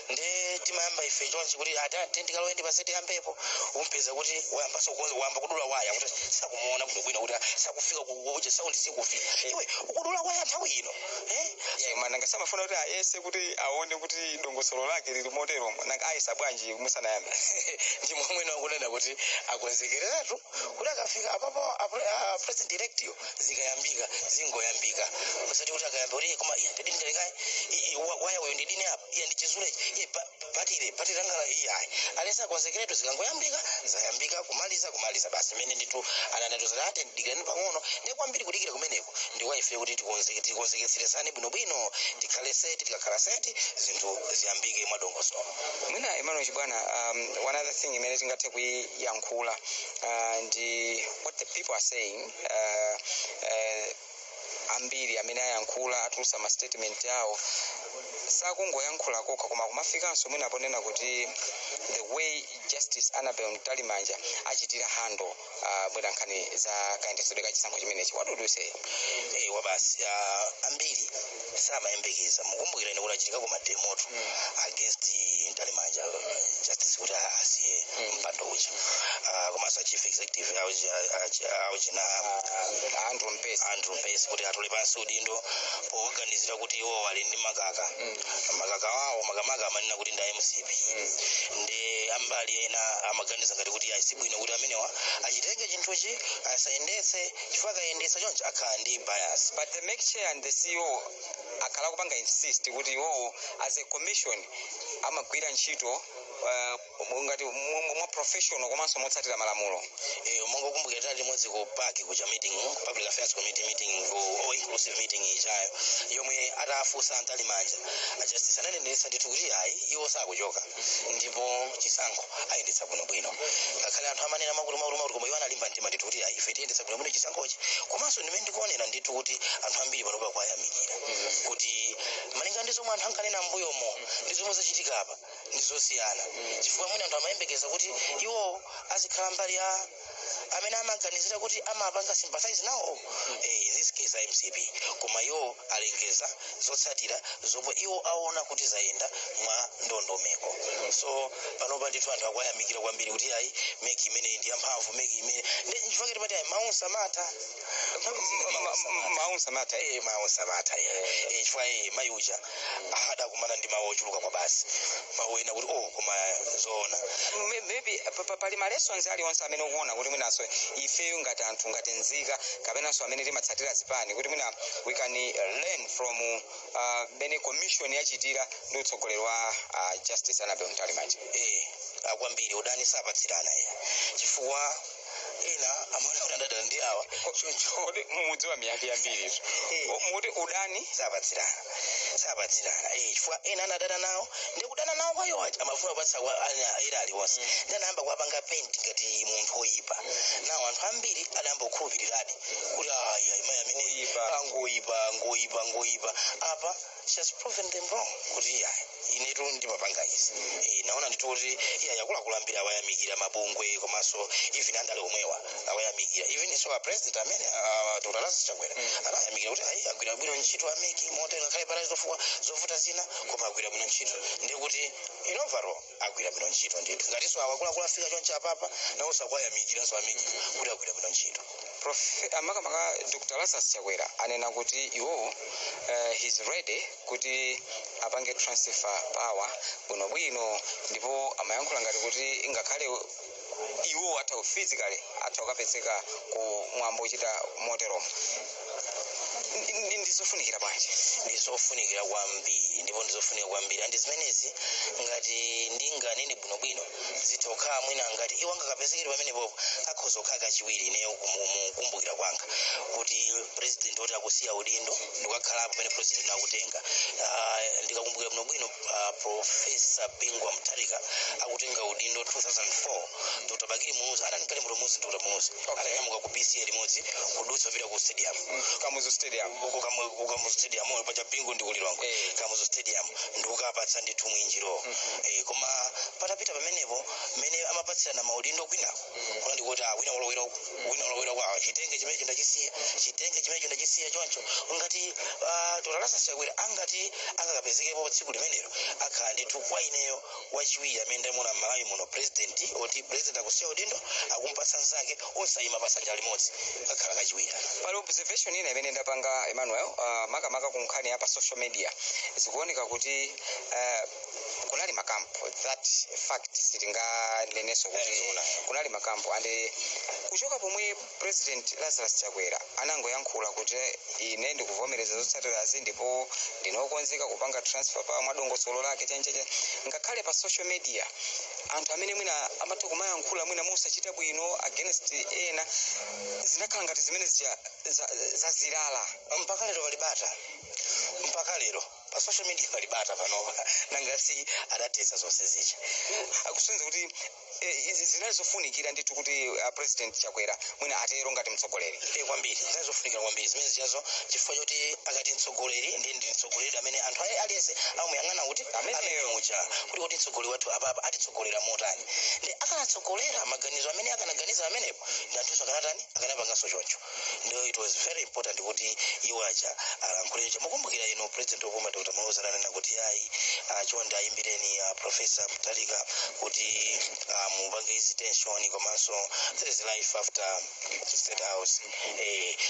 ndi timayamba ife chonchi kuti ati tikalowe ndi paseti yampepo, umpeza kuti wayambaso wayamba kudula waya kuti sakumuona bwinobwino, kuti sakufika kuja, sound sikufika, iwe ukudula waya nthawi ino, eh? Yeah, nanga samafuna kuti ayese kuti aone kuti dongosolo lake lili moteromo? Nanga ayesa bwanji musanayambe? Ndi momwe akunena kuti akonzekereratu kuti akafika apapo president elect yo, zikayambika zingoyambika, usati kuti akayamba kuti, "Koma iye ndidini kalekayi, waya uyo ndidini apa, iye ndichizulechi, iye batire batire angala." Iye ayi, alesa akonzekeretu, zikangoyambika zayambika, kumaliza kumaliza basi. Imene ndithu ananetozera ati dikirani pang'ono, ndi kwambiri kudikira kumeneko ndi kwa ife kuti tikonzeketseresane bwinobwino, tikhale set. Tikakhala set, zinthu ziyambike mwadongosolo. Mwina Emmanuel Chibwana, one other thing imene tingathe kuyiyankhula ndi what the people are saying. Ambiri amene ayankhula, atulutsa ma statement awo, sakungoyankhula kokha koma kumafikanso mwina ponena kuti the way Justice Annabel Mtalimanja achitira handle mwina nkhani za kayendetsedwe ka chisankho chimenechi, what would you say? Wabasi, ambiri samayembekeza. Mukumbukira ine kuti achitika ku ma demo tu against Mtalimanja, Justice, kuti asiye mpando uja. Komanso a chief executive auchina Andrew Mpesi. Andrew Mpesi, kuti atule pansi udindo powaganizira kuti iwo ali ndi makaka, makaka wawo makamaka amanena kuti ndi MCP. Ndi ambali ena amaganiza ngati kuti ayi, sibwino kuti amenewa achitenge chinthuchi, asayendetse, chifukwa akayendetsa choncho akhala ndi bias. But the MEC chair and the CEO akhala kupanga insist kuti iwowo as a commission amagwira ntchito ngati mwa professional komanso motsatira malamulo. Monga kumbukira tali limodzi ku PAC kucha meeting, Public Affairs Committee meeting, ku all inclusive meeting ichayo, yomwe atafunsa a Mtalimanja, a Justice ananenetsa ndithu kuti ayi, iwo sakuchoka ndipo chisankho ayendetsa bwinobwino, ngakhale anthu amanena makuti makuti makuti, koma iwo analimba mtima ndithu kuti ayi, ife tiyendetsa bwinobwino chisankhochi. Komanso ndimene ndikuonera ndithu kuti anthu ambiri panopa kwayamikira kuti malinga ndi zomwe anthu ankanena m'mbuyomo ndi zomwe zachitika apa ndi zosiyana, chifukwa mwina anthu amayembekeza kuti iwo azikhala mbali ya amene amaganizira kuti amapanga sympathize nawo, in this case MCP, koma iwo alengeza zotsatira zomwe iwo aona kuti zayenda mwa ndondomeko. So panopa ndithu anthu akuyamikira kwambiri kuti ayi, MEC imeneyi ndi yamphamvu, MEC imene ndi nchifukwa tipati ayi, mawu samatha. Mawu samatha. Mawu samatha, chifukwa mayi uja adakumana ndi mawu ochuluka kwa basi, mawu ena kuti oh, koma zoona. Maybe pali ma lessons aliwonse amene ukuona kuti mwinaso ifeyo ngati anthu, ngati nzika, kapenanso amene timatsatira zipani, kuti mwina we can learn from mene commission yachitira ndi utsogoleri wa Justice Annabel Mtalimanja? Kwambiri. Udani sapatsirana, chifukwa ena amaona kuti adadala ndi awa, choncho Kodi mudziwa miyambi yambiri? Mukuti udani sapatsirana, sapatsirana, chifukwa ena anadana nawo, ndi kudana nawo kwayo aja amafuna kupatsa kwa ena aliwonse, ndi anayamba kuwapanga paint ngati munthu woyipa nawo. Anthu ambiri adayamba kukhulupiriradi kuti ayi, ayi, mayi amene Ngoyipa. Angoyipa, angoyipa, angoyipa. Apa she has proven them wrong kuti ayi, inetu ndimapanga izi. Naona ndithu kuti iya, akuluakulu ambiri awayamikira, mabungwe, komanso even andale omwewa awayamikira, even so a president amene, Dr. Lazarus Chakwera, anayamikira kuti ayi, agwira bwino ntchito a MEC motero, ngakhale panali zovuta zina, koma agwira bwino ntchito. Ndiye kuti in overall agwira bwino ntchito ndithu. Ngatinso awa akuluakulu afika choncho apapa, nawonso akuwayamikiranso a MEC kuti agwira bwino ntchito. Makamaka Dr. Lazarus Chakwera anena kuti iwowo he's ready kuti apange transfer power bwinobwino, ndipo amayankhula ngati kuti ngakhale iwo atha physically atha kukapezeka ku mwambo ochita moteromo. Ndizofunikira bwanji? Ndizofunikira kwambiri, ndipo ndizofunika kwambiri. And zimenezi, ngati ndinganene bwinobwino, zitha kukhala mwina ngati iwo angakapezekere pamenepopo, akhoza kukhala kachiwiri ineyo mukumbukira kwanga kuti president woti akusiya udindo ndikukakhalapo pamene president akutenga. Ndikakumbukira bwinobwino, Professor Bingu wa Mutharika akutenga udindo 2004, Dr. Bakili Muluzi anali Muluzi, Dr. Muluzi atanyamuka ku BCA limodzi kudutsa kupita ku stadium. Kamuzu Stadium. Kamuzu Stadium pacha Bingu ndi kulilongwe. Kamuzu Stadium, ndikukapatsa ndithu mwinjiro. Koma patapita pamenepo, mmene amapatsirana maudindo kwinako, kuna ndikuti wina walowera uku, wina walowera uku, chitenge chimenecho ndachisiya, chitenge chimenecho ndachisiya. Choncho ngati Dr. Lazarus Chakwera angati angakapezekepo pa tsiku limenelo, akhala ndithu kwa ineyo wachiwiri amene ndamuna m'Malawi muno, president oti president akusiya udindo akumpatsa nzake, osayima pasanja limodzi, akhala kachiwiri. Pali observation ina imene ndapanga, Emmanuel, makamaka ku nkhani ya pa social media. Zikuoneka kuti kunali ma camp. That fact sitinganenenso kuti Zoona. kunali ma camp. And kuchoka pomwe President Lazarus Chakwera anangoyankhula kuti ine ndikuvomereza zotsatirazi ndipo ndinokonzeka kupanga transfer pa mwadongosolo lake chencheche, ngakhale pa social media anthu amene mwina amatha kumayankhula mwina mosachita bwino against ena, zinakhala ngati zimene zija zazilala. Mpaka lero palibata, mpaka Mpaka lero pa social media palibata panopa, nangasi adathetsa zonse zija. Akusonyeza kuti izi zinali zofunikira ndithu kuti President Chakwera mwina atero ngati mtsogoleri. Kwambiri, zinali zofunikira kwambiri zimene zijazo, chifukwa choti akati mtsogoleri ndi mtsogoleri amene anthu aliyense amuyang'ana kuti Ameneyo. Amene uja kuti mtsogoleri wathu apapa atitsogolera motani? Ndi akanatsogolera maganizo amene akanaganiza amenepo, ndi anthuso akanatani? Akanapanganso choncho. Ndiyo it was very important kuti iwo aja alankhule choncho. Mukumbukira ino President wopuma Dr. Muluzi ananena kuti ayi, chonde ayimbireni Professor Mutharika kuti mupange izi tension, komanso there is life after State House.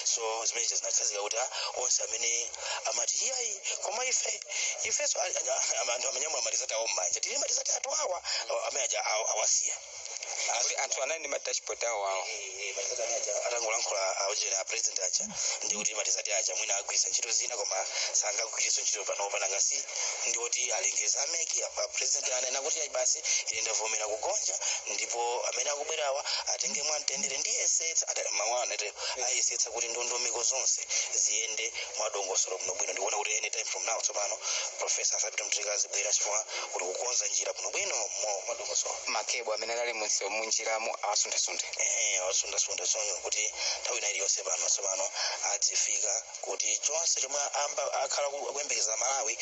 So zimene zinakhazika kuti onse amene amati iyayi, koma ife ifenso anthu amanyamula ma result awo m'manja, tili ma result athu awa, amene aja awasiya. Kuti anthu anali ndi ma dashboard awo awo. Ma result amene aja atangolankhula aujena President aja, ndi kuti ma result aja mwina agwiritsa ntchito zina, koma sangagwiritse ntchito panopa, nangasi ndiwoti alengeza a MEC apa. President anena kuti ayi, basi, ine ndavomera kugonja, ndipo amene akubwerawa atenge mwamtendere. Ndiyesetsa, mawu anatero, ayesetsa kuti ndondomeko zonse ziyende mwadongosolo bwinobwino. Ndikuona kuti anytime from now tsopano Professor Arthur Peter Mutharika azibwera, chifukwa kuti kukonza njira bwinobwino mwadongosolo. Makebo amene anali munjiramo awasunthasunthe. Wasundasunda sonyo kuti nthawi ina iliyonse pano tsopano adzifika kuti chonse chomwe amba akhala kuyembekeza Malawi,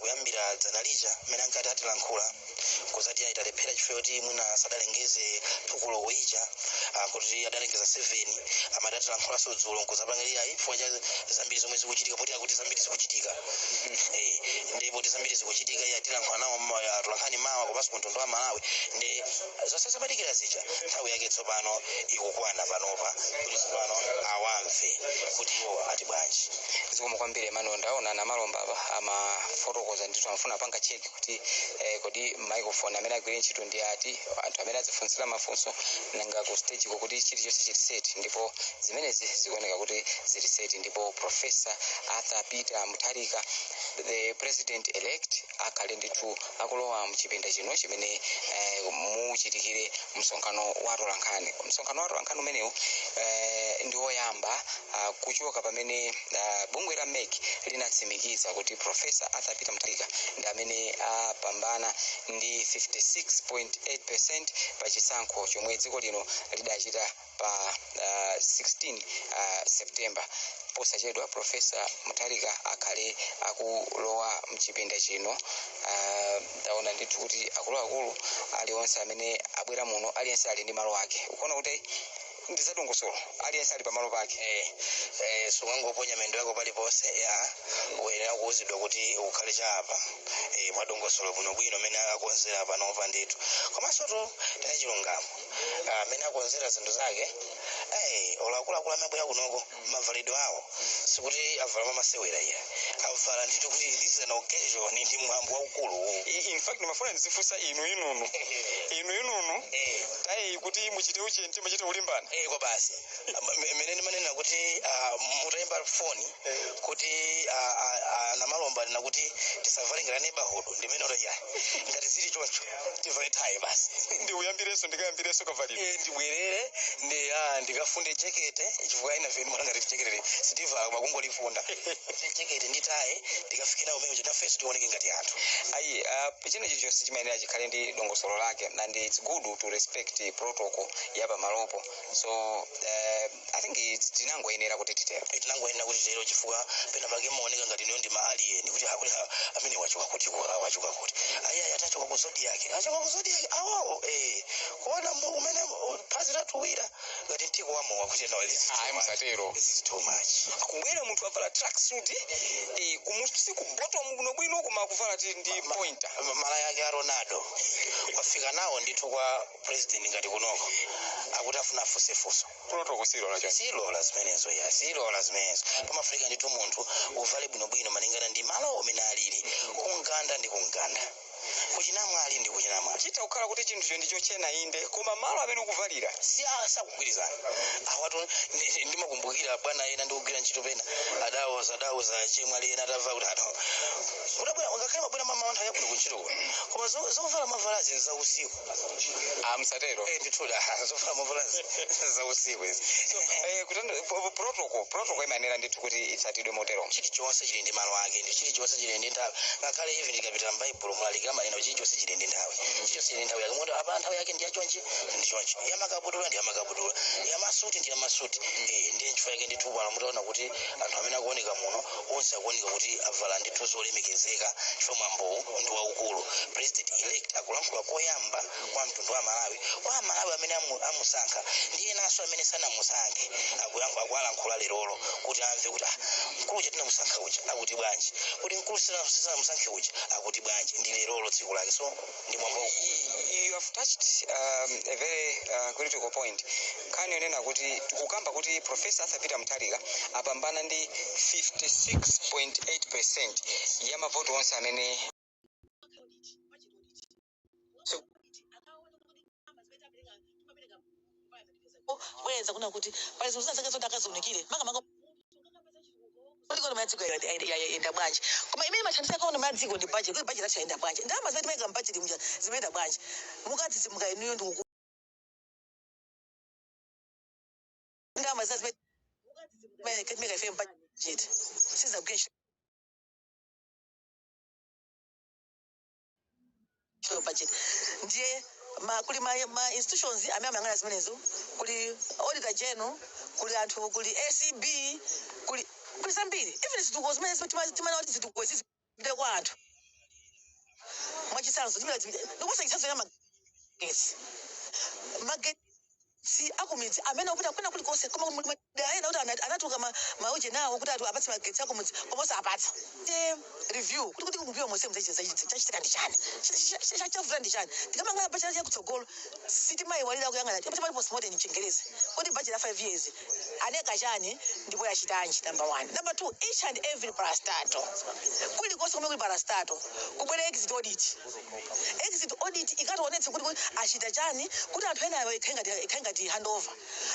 kuyambira dzana lija mmene ankati atilankhula, kuzati aitalephera chifukwa choti mwina sadalengeze phukuloko ija, kuti adalengeza 7, amati atilankhulanso dzulo, nkuzapangirira chifukwa cha zambiri zomwe zikuchitika, poti akuti zambiri zikuchitika, ndipo kuti zambiri zikuchitika, iye atilankhula nawo atulankhani mawa komanso kumtundu wa Malawi. Ndi zonse zapadikira zija, nthawi yake tsopano ikukwana panopa kuti tsopano awamve kuti iwo ati bwanji. Zikomo kwambiri, Emmanuel. Ndaona Namalomba apa amafotokoza ndithu, amafuna apanga check kuti kodi microphone amene agwire ntchito ndi ati, anthu amene azifunsira mafunso, nanga ku stage ko kuti chilichonse chili set. Ndipo zimenezi zikuoneka kuti zili set, ndipo Professor Arthur Peter Mutharika, the president elect, akhale ndithu akulowa mchipinda chino chimene muchitikire msonkhano wa atolankhani. Msonkhano wa atolankhani umenewu ndi woyamba kuchoka pamene bungwe la MEC linatsimikiza kuti Professor Arthur Peter Mutharika ndi amene apambana ndi 56.8 pa chisankho chomwe dziko lino lidachita pa 16 September. Posachedwa Professor Mutharika akhale akulowa mchipinda chino. Taona ndithu kuti akuluakulu aliwonse amene abwera muno, aliyense ali ndi malo ake. Ukuona kuti ndi zadongosolo, aliyense ali pamalo pake. Sungangoponya mendo yako paliponse ya, uyenera kuwuzidwa kuti ukhale chapa mwadongosolo bwinobwino amene akonzera panopa ndithu. Komanso tu tine chilungamo, amene akonzera zinthu zake, olo akuluakulu amabwera kunoko, mavalidwe awo sikuti avala mamasewera iya, avala ndithu kuti this is an occasion, ndi mwambo waukulu uwu. In fact ndimafuna ndizifunsa inu inunu inu inunu tayi kuti muchite uchenti, muchite kulimbana. Kwa basi, mene ndimanena kuti mutayimba foni kuti Namalomba nena kuti tisavale ngati neighborhood, ndimene kuti ya, ngati zili choncho tivale tayi basi. Ndi uyambirenso, ndikayambirenso kavalidwe. Ndibwerere ndi ndikafunde jekete, chifukwa ina venu mwana ngati jekete sitivala koma kungolifunda jekete ndi tayi, ndikafike nawo umene nafenso tioneke ngati anthu. Ayi, china chilichonse chimayenera chikhale ndi dongosolo lake, and it's good to respect protocol ya pamalopo. So I think it's tinangoyenera kuti titero. Tinangoyenera kuti titero, chifukwa pena pake maoneka ngati niyo ndi ma alien, kuti akuti amene wachoka kuti, wachoka kuti? Ayi, atachoka ku zodiac, achoka ku zodiac awawo, kuona umene phazi latuwira ngati mtiko wamowa, kuti no, this is too Ayi, much. musatero. This is too much. Kubwera munthu avala tracksuit, kumusi ku bottom bwinobwino, koma akuvala ti ndi pointer. Mala yake a Ronaldo, wafika nawo ndithu kwa president ngati kunoko, akuti afuna afunsefunso. Protocol silola choncho. Silola zimenezo ya, silola zimenezo. Pamafunika ndithu munthu uvale bwinobwino malingana ndi malo umene alili. Kunganda ndi kunganda, kuchinamwali ndi kuchinamwali. Chitha kukhala kuti chinthucho ndi chochena inde, koma malo amene ukuvalira si sakugwirizana awatu. Ndimakumbukira bwana ena ndikugwira ntchito pena, adauza chemwali ena atamva kuti ano mutabwera, ngakhale mabwera mamawa nthawi yabwino kuntchito kuno, koma zovala mavalazi za usiku. Amsatero. Ndithu, zovala mavalazi za usiku izi. So, protocol Protocol imayenera ndithu kuti itsatidwe motero. Chilichonse chili ndi malo ake, ndi chilichonse chili ndi nthawi. Ngakhale even tikapita m'Baibulo, Mlaliki amanena kuti chilichonse chili ndi nthawi, chilichonse chili ndi nthawi yake. Moti apa nthawi yake ndi yachonchi, ndi chonchi, yamakabudula ndi yamakabudula, yamasuti ndi yamasuti. Ndiye nchifukwa yake ndithu pano mutaona kuti anthu amene akuoneka muno onse akuoneka kuti avala ndithu zolemekezeka, chifukwa mwambowu ndi waukulu. President elect akulankhula koyamba kwa mtundu wa Malawi, kwa Malawi amene amusankha ndi enanso amene sanamusankhe. Akuwalankhula lerolo kuti amve kuti, ah, mkulu uja tinamusankha uja akuti bwanji, kuti mkulu sanamusankhe uja akuti bwanji. Ndi lerolo tsiku lake, so ndi mwambo waukulu. You have touched a very critical point. Nkhani yonena kuti tikukamba kuti Professor Arthur Peter Mutharika apambana ndi 56.8% ya mavoti onse amene. So, Bweza kuna kuti pali zinthu zina zake zoti akaziunikire, makamaka kuti economy ya dziko yayenda bwanji. Koma imene imathandiza economy ya dziko ndi budget. Kuti budget yathu yayenda bwanji, ndalama zimene timayika m'budget muja zimayenda bwanji, mukadzidzimuka inuyo ndi ndalama zina zimene timayika ife m'budget sizagwira ntchito budget. Ndiye kuli ma institutions amene amayang'ana zimenezo. Kuli Auditor General, kuli anthu, kuli ACB, kuli zambiri, even zitukuko zimene timana kuti zitukuko izi zipite kwa anthu. Mwachitsanzo, ndikuposa chitsanzo ya magetsi. Magetsi akumidzi amene akupita kwina kulikonse, koma madera ena kuti anatuluka mauje nawo kuti atu apatse magetsi akumidzi, koma osapatsa. Te review kuti kumbuyo monse chachitika ndi chani, chavuta ndi chani. Tikamangana budget yakutsogolo, sitimayiwalira kuyang'ana timati postmortem mchingerezi, kuti budget ya 5 years aneka chani ndipo yachitanji. Number one. Number two, each and every parastatal, kulikonse kumene kuli parastatal, kubwera exit audit. Exit audit ikationetse kuti achita chani, kuti anthu ena awo ikhale ngati handover,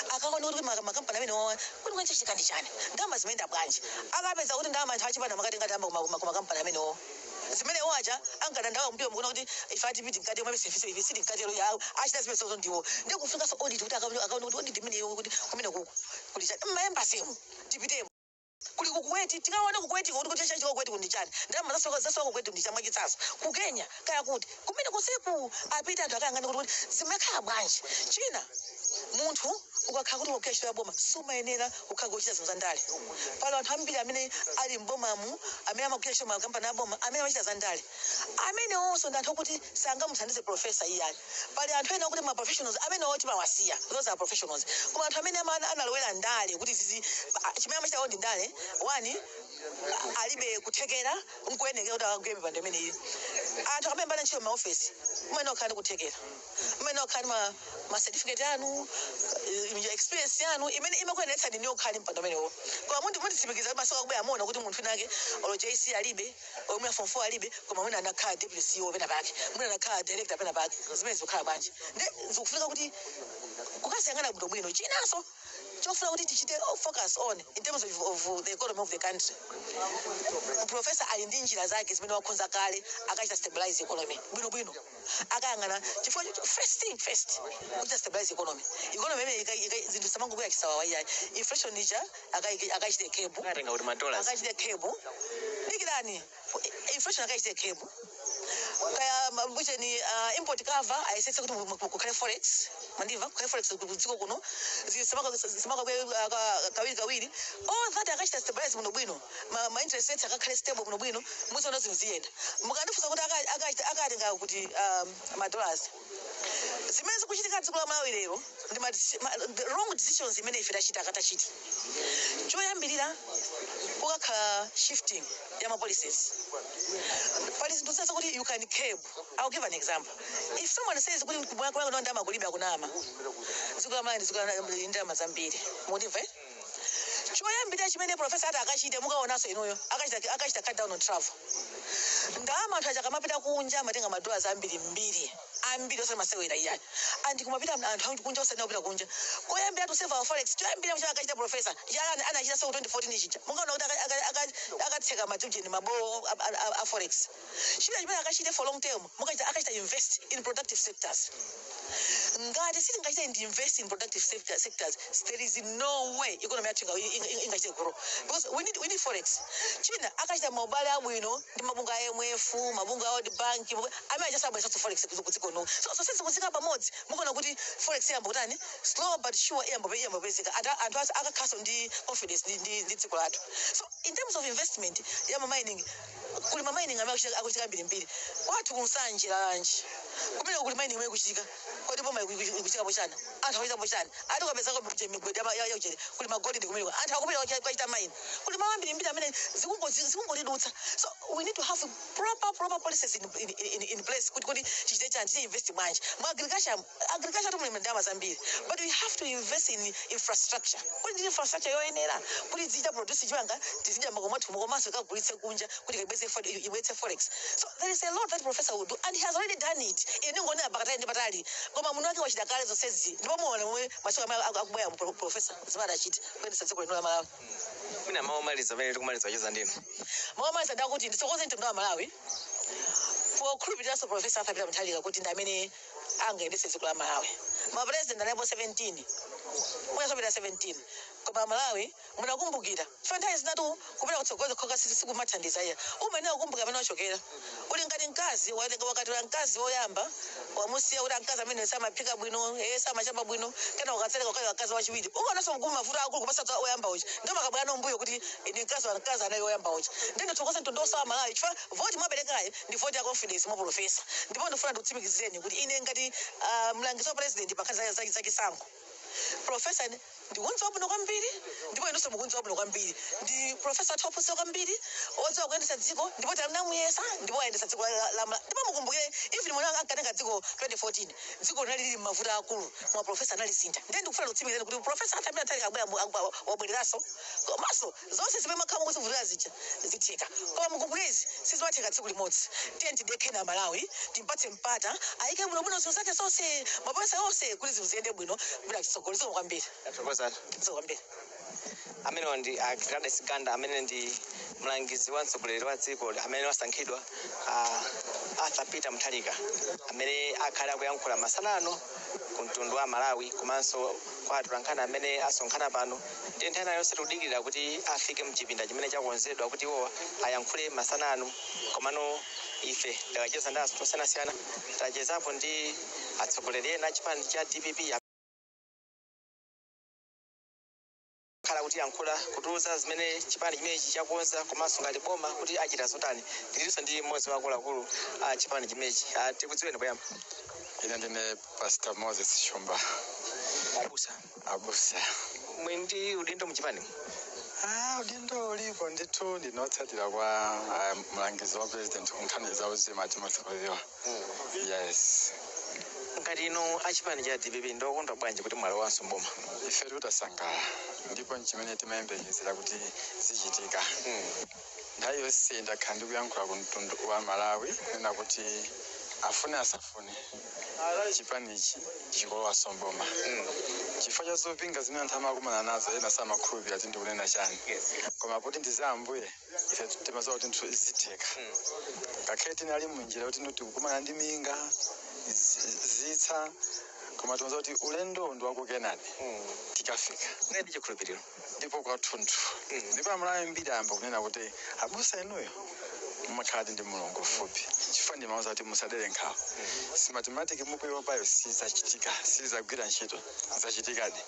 akaona kuti makampani amene wawa kuti kweni chachitika ndi chani, ndalama zimayenda bwanji. Akapeza kuti ndalama anthu achipana makatenga ndalama kumakampani amenewo, zimene wacha ankadandawa mbuyo mukuona kuti ife atipiti mkati omwe ife siti mkatero achita zimene zozo ndiwo. Ndiye kufunikaso audit kuti akaone kuti audit imeneyo kuti kumene kuku kuli chani. Mmaembasimu tipitemo, kuli ku Kuwait, tikaona ku Kuwait kuti chachitika ku Kuwait kundi chani, ndalama zasoka ku Kuwait ndi chani. Mwachitsanzo, ku Kenya, kaya kuti kumene kuseku apite anthu akayang'ane kuti zimakhala bwanji. China, munthu ukakhala kuti ukugwira ntchito ya boma, sumayenera kukhala kuchita zinthu za ndale. Pali anthu ambiri amene ali m'bomamu amene amagwira ntchito makampani a boma amene amachita za ndale. Amene onso ndi anthu okuti sangamuthandize professor iyani. Pali anthu ena okuti ma professionals amene oti mawasiya, those are professionals. Koma anthu amene analowera ndale kuti zizi chimene amachita ndi ndale, one, alibe kuthekera nkuyenekera kuti akagwire mipando imeneyi. Anthu akamembana ntchito m'maofesi, umene okhala ndi kuthekera, umene okhala ndi ma certificate anu, experience yanu imene imakuyeneretsani niyo okhala ndi mpando umenewo. Koma munditsimikiza kuti masoka akubwera muona kuti munthu winake olo JC alibe, omwe form 4 alibe, koma mwina anakhala deputy CEO pena pake, mwina anakhala director pena pake. Zimene zikukhala bwanji? Ndi zikufunika kuti kukaziyang'ana bwinobwino. Chinanso chofuna kuti tichite focus on in terms of the economy of the country, professor ali ndi njira zake zimene wakhonza kale akachita stabilize economy bwinobwino. Akayang'ana chifukwa first thing first, kuchita stabilize economy. Economy imene zinthu samangokwera chisawawa iyayi. Inflation ija akachite curb. Akatenga kuti madollars. Akachite curb. Dikirani, inflation akachite curb. Kaya mbucheni, import cover ayesetse kuti kukhale forex, mandimva, kukhale forex ku dziko kuno, zisamaka kawiri kawiri. All that akachita stabilize bwino bwino, ma interest rates akakhale stable bwino bwino, muziona zinthu ziyenda. Mukandifunsa kuti akatenga kuti ma dollars, zimene zikuchitika dziko la Malawi lero ndi the wrong decisions imene ife tachita akatachita. Choyambirira, kukakhala shifting ya ma policies. Pali zinthu zina zakuti you can curb. I'll give an example. If someone says kuti kumwaka ndalama kulibe, akunama. Dziko la Malawi ndi dziko la ndalama zambiri, mundimva, eh? Choyambirira chimene professor ati akachite, mukaonanso inuyo, akachita cut down on travel. Ndalama anthu aja akamapita kunja amatenga madollars ambiri mbiri ambiri, osati masewera iyani. And kumapita anthu kunja, osati kupita kunja. Koyambira, to save our forex, choyambira cho akachita professor ya anachita so 2014 chija, mukaona kuti akatseka majujeni mabowo a forex. China chimene akachite for long term, mukachita akachita invest in productive sectors. Ngati sitingachite ndi invest in productive sectors, there is no way economy yathu ingachite grow, because we need forex. China akachita maubale abwino ndi mabungwe a IMF, mabungwe a World Bank, amene achasabweretsanso forex kudziko kuno. So sizikutsika pamodzi, mukuona kuti forex iyamba kutani, slow but sure, iyamba kupezeka. Anthu akakhaso ndi confidence ndi dziko lathu. So in terms of investment ya ma mining, kuli ma mining amene akuchitika mbirimbiri kwathu kuNsanje, Lalanje, kumene kuli mining imene ikuchitika. Kodi boma ikuchikapo chani? Anthu akuchitapo chani? Ati ukapezako migodi yauchete, kuli magolide kumeneko, anthu akupita kwachita mine. Kuli malo ambirimbiri amene zikungotidutsa. So we need to have proper policies in place kuti tichite chani, tichite invest bwanji mu agriculture. Agriculture tumuli ndalama zambiri, but we have to invest in infrastructure, kuti ndi infrastructure yoyenera kuti zichita produce chimanga, tizidya makomo athu, komanso ikagulitse kunja kuti ibwetse forex. So there is a lot that professor will do, and he has already done it. Ine ndingonena pakatali ndi patali, koma munthu wake wachita kale zonsezi, ndipo muone momwe masiku amene akubwera professor zimene adachita kuyendetsa dziko lino la Malawi. Mwina mawu omaliza pamene tikumaliza kucheza ndinu. Mawu omaliza ndakuti ndithokoze mtundu wa Malawi pokhulupiriranso Professor Arthur Peter Mutharika kuti ndi amene angayendetse dziko la Malawi. Mapresident analipo 17, mwinasopita 17, koma Malawi munakumbukira. Chifukwa nthawi zinatu kupita kutsogolo khoka sikumathandiza iya, umayenera kukumbukira amene wachokera. Uli ngati mkazi, wakatula mkazi woyamba, wamusiya kuti amkazi amene samaphika bwino, samachapa bwino, kena ukatsereka ukali wakazi wachiwiri, ukaonanso mkulu mavuto akulu kupasa oyamba uja, ndio makabwana mbuyo kuti ndi mkazi wa mkazi anayi oyamba uja. Ndiye ndithokoze mtundu wonse wa Malawi chifukwa voti mwaperekayi ndi voti ya confidence mwa professor. Ndipo ndifuna ndikutsimikizireni kuti ine ngati mlangizi wa president pa nkhani za chisankho, professor ndikunzi wabwino kwambiri, ndipo inunso mukunzi wabwino kwambiri. Ndi professor athu ophunzira kwambiri, odziwa kuyendetsa dziko, ndipo tinamuyesa ndipo ayendetsa dziko ndipo mukumbukire, even mwana ankatenga dziko 2014, dziko linali lili m'mavuto akulu, koma professor analisintha. Ndiye ndikufuna ndikutsimikizeni kuti professor athu amene atali kabwera wabwereranso, komanso zonse zimene makhala mukuzivutira zija zitheka. Koma mukumbukire, izi sizimatheka tsiku limodzi. Tiye tidekhe na Malawi, timpatse mpata ayike bwinobwino zinthu zake zonse, mapesa onse, kuti zinthu ziyende bwino kupita chitsogolo. Zikomo kwambiri. Tathokozani. Zikomo kwambiri. Amenewa ndi a Gladys Ganda, amene ndi mlangizi wa mtsogoleri wa dziko amene wasankhidwa, Arthur Peter Mutharika, amene akhale akuyankhula masana ano ku mtundu wa Malawi komanso kwa atolankhani amene asonkhana pano. Ndiye nthawi yonse tikudikirira kuti afike mchipinda chimene chakonzedwa kuti iwowa ayankhule masana ano. Komano ife takacheza ndi anthu osiyanasiyana, tachezapo ndi atsogoleri ena a chipani cha DPP khala kuti yankhula kutiuza zimene chipani chimenechi chakonza komanso ngati boma kuti achita zotani. Ndilinso ndi mmodzi wa akuluakulu a chipani chimenechi. Tikudziweni poyamba. Ine ndine Pastor Moses Shumba. Abusa. Abusa. Mwe ndi udindo muchipani? Ah, udindo ulipo ndithu. Ndinotsatira kwa mlangizi wa president kunkhani za uzimu, Timothy Koziwa, yes. Ngati inu achipani cha DPP, ndokondwa bwanji kuti mwalowanso mboma? Ife tutasangalala, ndipo nchimene timayembekezera kuti zichitika. Nthawi yonse ndakhala ndikuyankhula ku mtundu wa Malawi kunena kuti afune asafune, chipanichi chikulowanso mboma, chifukwa cha zopinga zimene anthu amakumana nazo. Ena samakhulupirira kuti ndikunena chani, koma poti ndi za Ambuye, ife timadziwa kuti nthu zitheka. Ngakhale tinali munjira kuti tikukumana ndi minga, zitsa, koma timadziwa kuti ulendo ndi wakukenani, tikafika. Ndi chikhulupiriro. Ndipo kwathunthu. Ndipo Amalawi mbiri ayamba kunena kuti abusa inuyo mumakhala ndi Mulungu fupi, chifukwa ndimauza kuti musadere nkhawa, Smartmatic mukuiopayo sizachitika, sizagwira ntchito. Zachitikadi.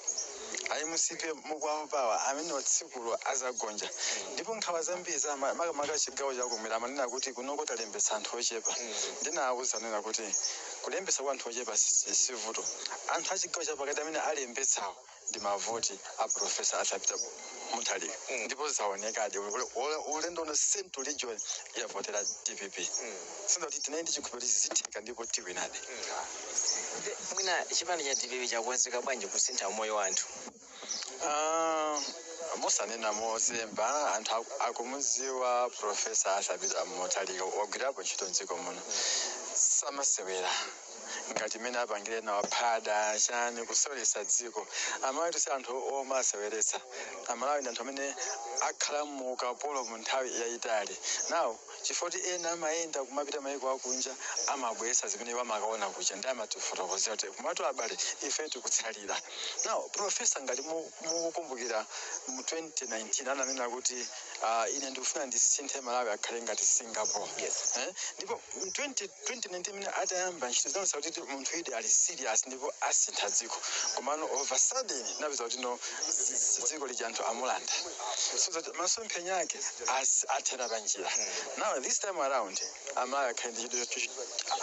Ayi, musipe mukuwaopawa amene watsikulo azagonja. Ndipo nkhawa zambiri za makamaka chigawo chakumwera amanena kuti kunoko talembetsa anthu ochepa. Ndinawuza nena kuti kulembetsa kwa anthu ochepa si vuto. Anthu achigawo chapakati amene alembetsawo ndi mavoti a Professor Arthur Peter Mutharika. Ndipo zaonekadi, ulendo uno Central Region yavotera DPP. Sinda kuti tinali ndi chikhulupiriro kuti zitheka ndipo tiwinadi. Mwina chipani cha DPP chakonzeka bwanji kusintha moyo wa anthu? Ah, Musanena mozemba, anthu akumuziwa Professor Arthur Peter Mutharika wagwirapo ntchito mdziko muno, samasewera ngati mmene apangire nawo phada chani kuseweretsa dziko. Amalawi si anthu omwe aseweretsa. Amalawi ndi anthu amene akhala mu ukapolo mu nthawi yayitali. Now chifukwa kuti ena amayenda kumapita mayiko akunja, amabweretsa zimene amakaona kuja ndi amatifotokozera kuti kumatu abale ife tikutsalira. Now Professor, ngati mukukumbukira mu 2019 ananena kuti ine ndikufuna ndisinthe Malawi akhale ngati Singapore. Eh? Ndipo mu 2019 imene atayamba ntchito, zinaonetsa kuti munthu ide ali serious ndipo asintha dziko. Komano over sudden napeza kuti no, dziko lija anthu amulanda, so that masomphenya ake athera panjira. Now this time around Amalawi akhale ndi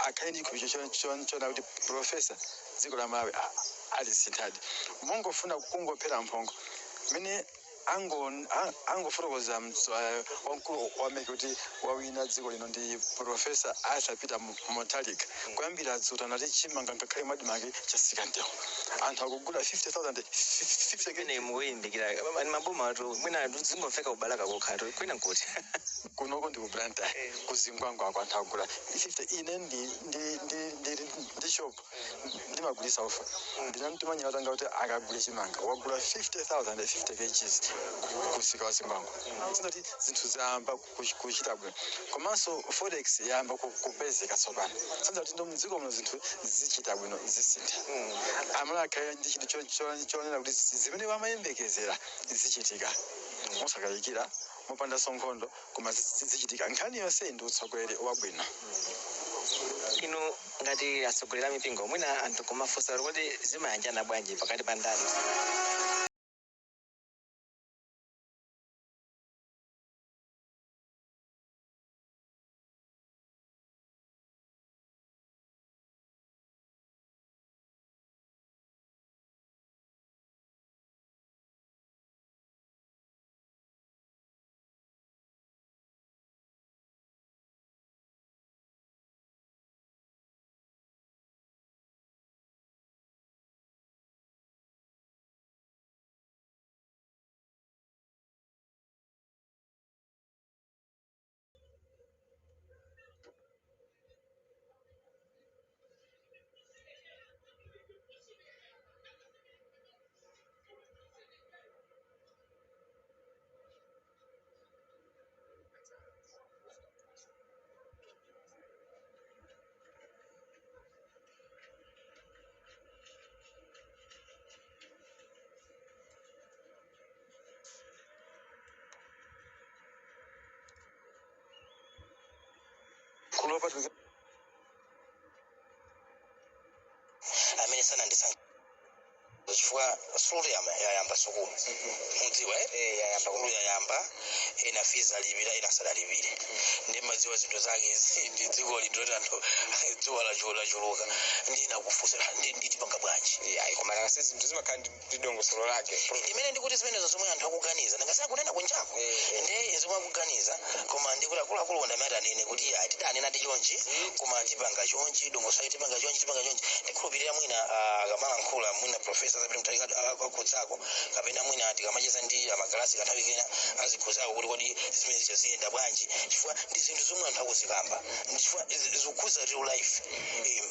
akhale ndi chikhulupiriro chona kuti Professor dziko la Malawi alisinthadi. Mungofuna kungophera mphongo mene angofotokoza wamkulu wa MEC kuti wawina dziko lino ndi Professor Arthur Peter Mutharika, kuyambira dzulo nati chimanga ngakhale mu ADMARC chasika mtengo, anthu akugula 50,000 50. Ine mukuyindikira ani maboma atu mwina zingomveka kubalaka kokhatu kwina nkuti? Kunoko ndi ku Blantyre, kuzingwangwa anthu akugula 50. Ine ndi shop ndimagulisa ufa, ndinamtuma nyawatanga kuti akagule chimanga, wagula 50,000 50 kgs kusika wa Zingwangwa. Sinoti zinthu zayamba kuchita bwino, komanso forex yayamba kupezeka tsopano. Sinzati ndo mdziko muno zinthu zichita bwino, zisintha. Amala akhale ndi chinthu chonena kuti zimene amayembekezera zichitika mosakayikira, mupandanso nkhondo, koma zichitika. Nkhani yonse ndi utsogoleri wabwino. Inu ngati atsogoleri a mipingo, mwina anthu kumafunsa kuti zimayanjana bwanji pakati pa ndale? Kulopa. Amene sanandisankhe chifukwa sukulu yayamba, sukulu mudziwa, eh? Eh, yayamba. Sukulu yayamba, ena fees alipira, ena sadalipire. Ndi madziwa zinthu zake izi ndi dziko lindoti anthu dzuwa lachuluka, ndinakufunsa nditipanga bwanji? Ayi, koma nanga zinthu zimakhala ndi dongosolo lake. Imene ndikuti zimenezo zomwe anthu akuganiza, nanga sakunena kunjako. Ndi zomwe akuganiza, koma ndikuti akuluakulu ndamati anene kuti ya tidanena ti chonchi, koma tipanga chonchi, dongosolo tipanga chonchi, tipanga chonchi. Ndikhulupirira mwina akamalankhula mwina Professor Arthur Peter Mutharika akhudzako, kapena mwina tikamacheza ndi amagalasi kanthawi kena azikhudzako kuti kodi zimene zija ziyenda bwanji, chifukwa ndi zinthu zomwe anthu akuzikamba, ndi chifukwa zikukhuza real life.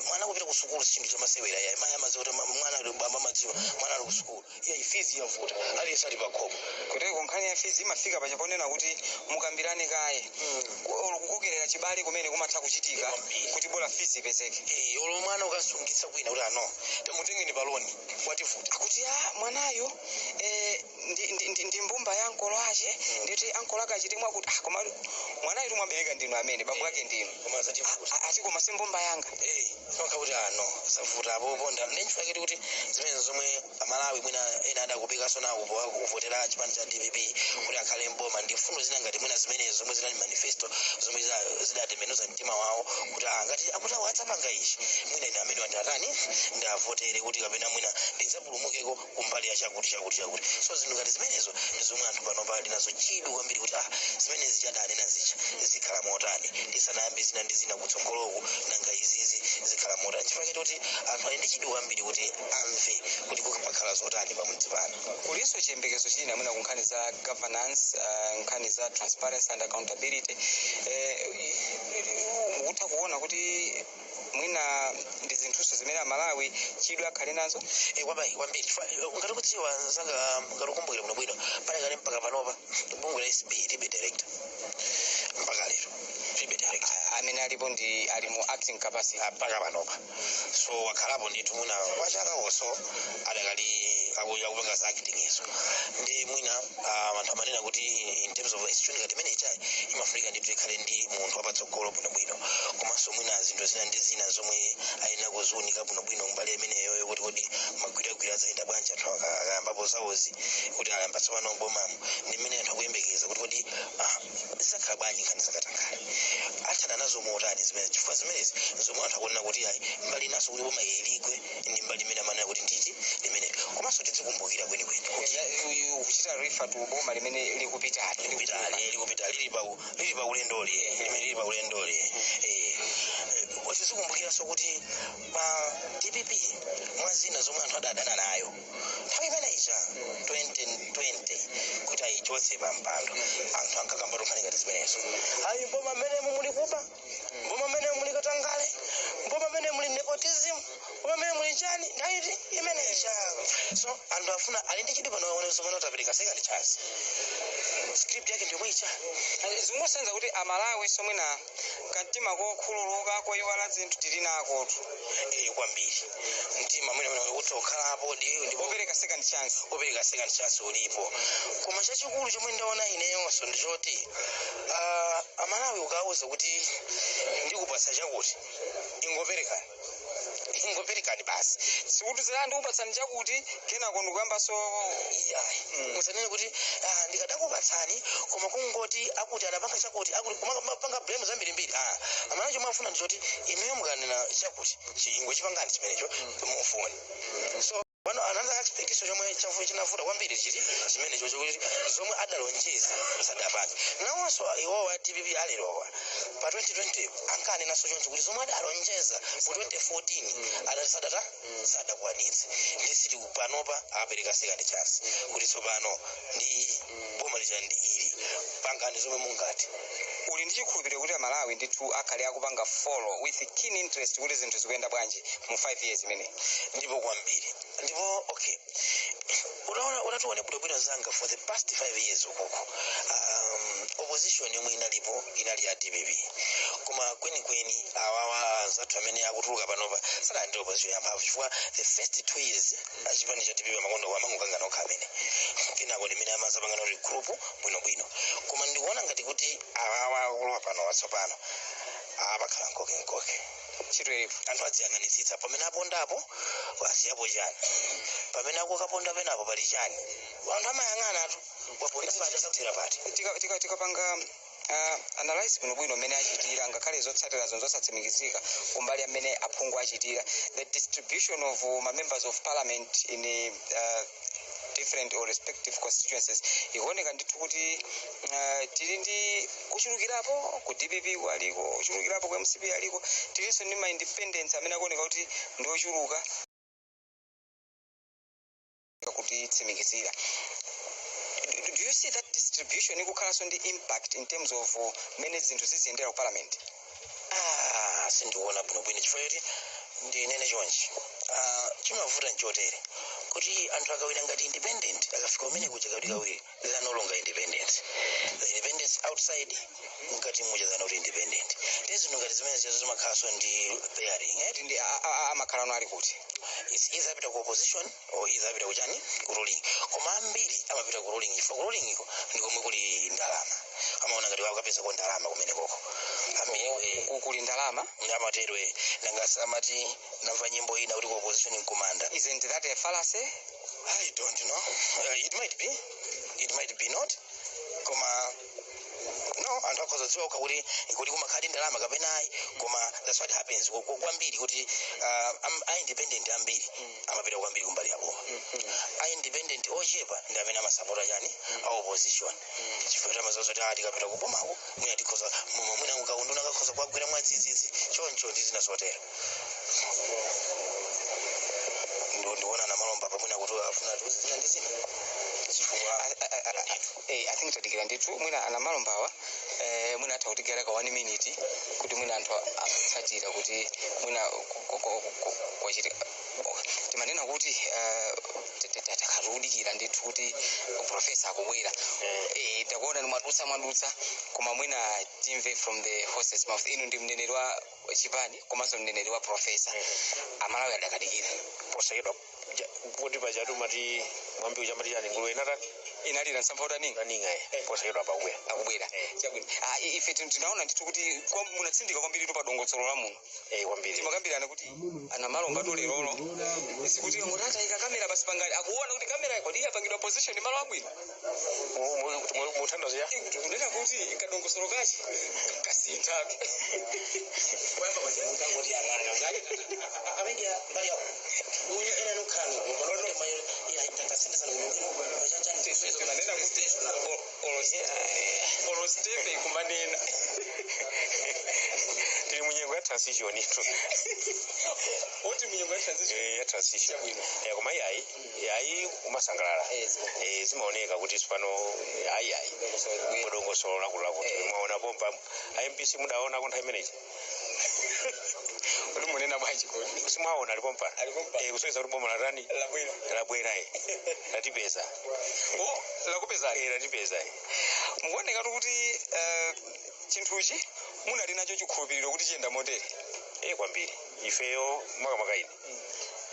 Mwana kupita ku sukulu si chinthu chamasewera yayi. Mayi amadziwa kuti mwana ali, baba amadziwa mwana ali ku sukulu, iye fees yavuta, aliyense ali pakhomo. Kuteko nkhani ya fees imafika pachaponena kuti mukambirane kaye. Kukokerera chibale kumene kumatha kuchitika Kwambiri. kuti bola fees ipezeke. Olo mwana ukasungitsa kwina kuti ano tamutengeni paloni, wativuta. Akuti a mwanayo ndi mbumba ya ankolo ache, nditi ankolo ake achitimwa kuti ah, koma mwanayo timwabereka ndinu amene bambo ake ndinu. Koma zativuta. Ati koma si mbumba yanga. Zimakhala kuti ano zavuta apopo. Ndinchifukwa chake kuti zimene zomwe Amalawi mwina ena adakupikanso nawo kuvotera chipani cha DPP kuti akhale mboma, ndi mfundo zina ngati mwina zimenezo zomwe zinali manifesto, zomwe zidatembenuza mtima wawo kuti ah, ngati akuti awo adzapanga ichi, mwina ine amene wandiatani ndavotere kuti kapena mwina ndidzapulumukeko kumbali ya chakuti chakuti chakuti. So zinthu ngati zimenezo ndi zomwe anthu pano pali nazo chidwi kwambiri kuti ah, zimene zichadanena zija zikhala motani. motani tisanayambe zina ndi zina kutsogoloku, nanga izizi zikhala motani? Chifukwa choti anthu ali ndi chidwi kwambiri kuti amve kuti kukapakhala zotani pamudzi pano. Kulinso chiyembekezo china mwina ku nkhani za governance, nkhani za transparency and accountability. Mukutha kuona kuti mwina ndi zinthunso zimene Amalawi chidwi akhale nazo? Kwabayi kwambiri, chifukwa ngati kudziwa nzanga, ngati ukumbukira bwinobwino, palekale mpaka panopa bungwe la ACB libe director, mpaka lero libe director. Amene alipo ndi ali mu acting capacity. Mpaka panopa. So wakhalapo ndithu mwina kwa chaka koso adakali akupanga za acting izo. Ndi mwina anthu amanena kuti in terms of institution ngati imene ichayi imafunika ndithu ikhale ndi munthu wapatsogolo bwinobwino, komanso mwina zinthu zina ndi zina zomwe ayenera kuziunika bwinobwino mbali imeneyoyo, kuti kodi magwiragwira adzayenda bwanji anthu akayambapo zawozi, kuti ayamba tsopano mbomamo, ndi mmene anthu akuyembekeza kuti kodi zizakhala bwanji nkhani zakatangale, athana nazo motani zimene, chifukwa zimenezi zomwe anthu akunena kuti ayi, mbali inaso kuti boma iligwe ndi mbali imene amanena kuti nditi limene. Komanso tizikumbukira kwenikweni kuti Kuchita refer to boma limene likupitali. Likupitali, likupita, lili pa ulendoli, limene lili pa ulendoli. Tizikumbukiranso kuti pa DPP, mwa zina zomwe anthu adadana nayo nthawi imene ija 2020 kuti ayichotse pa mpando, anthu ankakamba nkhani ngati zimenezo: ayi, mboma mmene muli kuba, mboma mmene muli katangale, mboma mmene muli nepotism, mboma mmene muli chani, nthawi imene ija. So anthu afuna, ali ndi chidwi pano pamene tapereka second chance, script yake ndiyomwe ija. Zikusenza kuti Amalawi somwina kamtima kokhululuka, koyiwala zinthu tili nakotu. Kwambiri, mtima mwene mwene kuti ukhalapo ndipo opereka second chance. Opereka second chance ulipo. Koma chachikulu chomwe ndaona ineyonso ndichoti Amalawi ukawuza kuti ndikupatsa chakuti, ingoperekani, ingoperekani basi. Sikuti zila ndikupatsani chakuti, kenako ndikuyambaso. Iyayi, musanene kuti ndikadakupatsani, koma kungoti akuti anapanga chakuti, akuti kumapanga blame zambirimbiri. Amalawi chomwe afuna ndichoti inuyo mukanena chakuti, chingwe chipangani chimenecho mufune. So pano another aspect iso chomwe chinavuta kwambiri chili chimenecho, chokuti zomwe adalonjeza sadapange. Nawonso iwowa DPP alerowa pa 2020 ankanenaso choncho kuti zomwe adalonjeza mu 2014 adati sadata sadakwanitse. Ndi siti panopa apereka second chance kuti tsopano ndi boma lija ndi ili, pangani zomwe mungati. Uli ndi chikhulupiriro kuti Amalawi ndithu akhale akupanga follow with keen interest kuti zinthu zikuyenda bwanji mu 5 years imeneyi? Ndipo kwambiri, ndipo okay, unaona, unatione bwinobwino zanga, for the past 5 years ukuku opposition yomwe inalipo inali ya DPP, koma kwenikweni awawa anzathu amene akutuluka panopa sanali opposition yamphamvu, chifukwa the first 2 years achipani cha DPP amakondo amangokangana okha amene, kenako limene amazapangana kuti group bwinobwino. Koma ndikuona ngati kuti awawa akulowa pano watsopano apakhala nkokenkoke. Ntchito ilipo. Anthu adziyang'anitsitsa pamene apondapo asiyapo chani, pamene akukaponda penapo pali chani. Anthu amayang'ana atu waponda pati, asakuthera pati. Tikapanga analyze bwinobwino mmene achitira, ngakhale zotsatirazo zosatsimikizika, kumbali amene aphungu achitira, the distribution of ma members of parliament in different or respective constituencies ikuoneka ndithu kuti tili ndi kuchulukirapo ku DPP aliko, kuchulukirapo ku MCP aliko, tilinso ndi ma independents amene akuoneka kuti ndi ochuluka. Kutitsimikizira, do you see that distribution ikukhalanso ndi impact in terms of mmene zinthu ziziyendera ku parliament? Sindikuona bwinobwino, chifukwa choti ndinene chonchi, chimavuta nchotere kuti anthu akawina ngati independent, akafika kumene kuja kawirikawiri they are no longer independent. The independence outside, mkati muja they are not independent. Ndi zinthu ngati zimene ziyazo zimakhalanso ndi bearing, eh? Kuti ndi amakhalano ali kuti? It's either apita ku opposition or either apita kuchani, ku ruling. Koma ambiri amapita ku ruling, chifukwa ku ruling iko ndikomwe kuli ndalama. Amaona ngati akapezako ndalama kumene koko ambiri. Kuli ndalama. Amatero, nanga amati namva nyimbo ina kuti ku opposition nkumanda. Isn't that a fallacy? I don't know. It might be, it might be not. Koma no, anthu akhoza dziwa okha kuti kumakhali ndalama kapena ayi. Koma that's what happens kwambiri kuti a independent ambiri amapita kwambiri kumbali ya boma, a independent ochepa ndi amene amasapota chani, a opposition, chifukwa chamazozo kuti tikapita kubomako mwina tikhoza mwina Choncho ndi zina zotero. Ndiona Namalomba pamwina kuti afuna tiuze zina ndi zina, chifukwa I think tadikira ndithu mwina anamalombawa, mwina atha kutigara ka 1 minute kuti mwina anthu akutsatira kuti mwina kwachitika. Timanena kuti takatiudikira ndithu kuti professor akubwera. Takuona ni mwadutsa mwadutsa, koma mwina timve from the horse's mouth. Inu ndi mneneri wa chipani komanso mneneri wa professor. Amalawi adakadikira. Posachedwa kuti pachatu mati mwambi uja mati chani, nguluwe inatani? Inalira msampha utaninga. Naninga. Posachedwa pakubwera. Akubwera. Chabwino. Ife tinaona ndithu kuti munatsindika kwambiri pa dongosolo la muno. Kwambiri. Timakambirana kuti anamalomba lerolo sikuti ngoti atayika kamera basi pangani akuona kuti kamera kodi yapangidwa position malo abwino. Muthandazo ya Kunena kuti kadongosolo kachi kasinthatu. Kuyamba kwachimutangoti yang'ana amene mbali yako uyo ena nokhala Timanena kuti olo step ikumanena. Tili munyengo ya transition itu. Oti munyengo ya transition. Ya transition. Chabwino. Koma iyayi yayi umasangalala. Zimaoneka kuti tsopano ayi ayi dongosolo lakulakuti mwaona pompa iMPC mudaona kunthawi imeneyi. Uli munena bwanji kodi? Simwaona ali pompa? Ali pompa. Kusonyeza kuti boma latani? Labwera. Labwera, latipeza. O, lakupezani. Latipeza. Mukuonekatu kuti chinthuchi munali nacho chikhulupiriro kuti chiyenda motere. Kwambiri. Ifeyo makamaka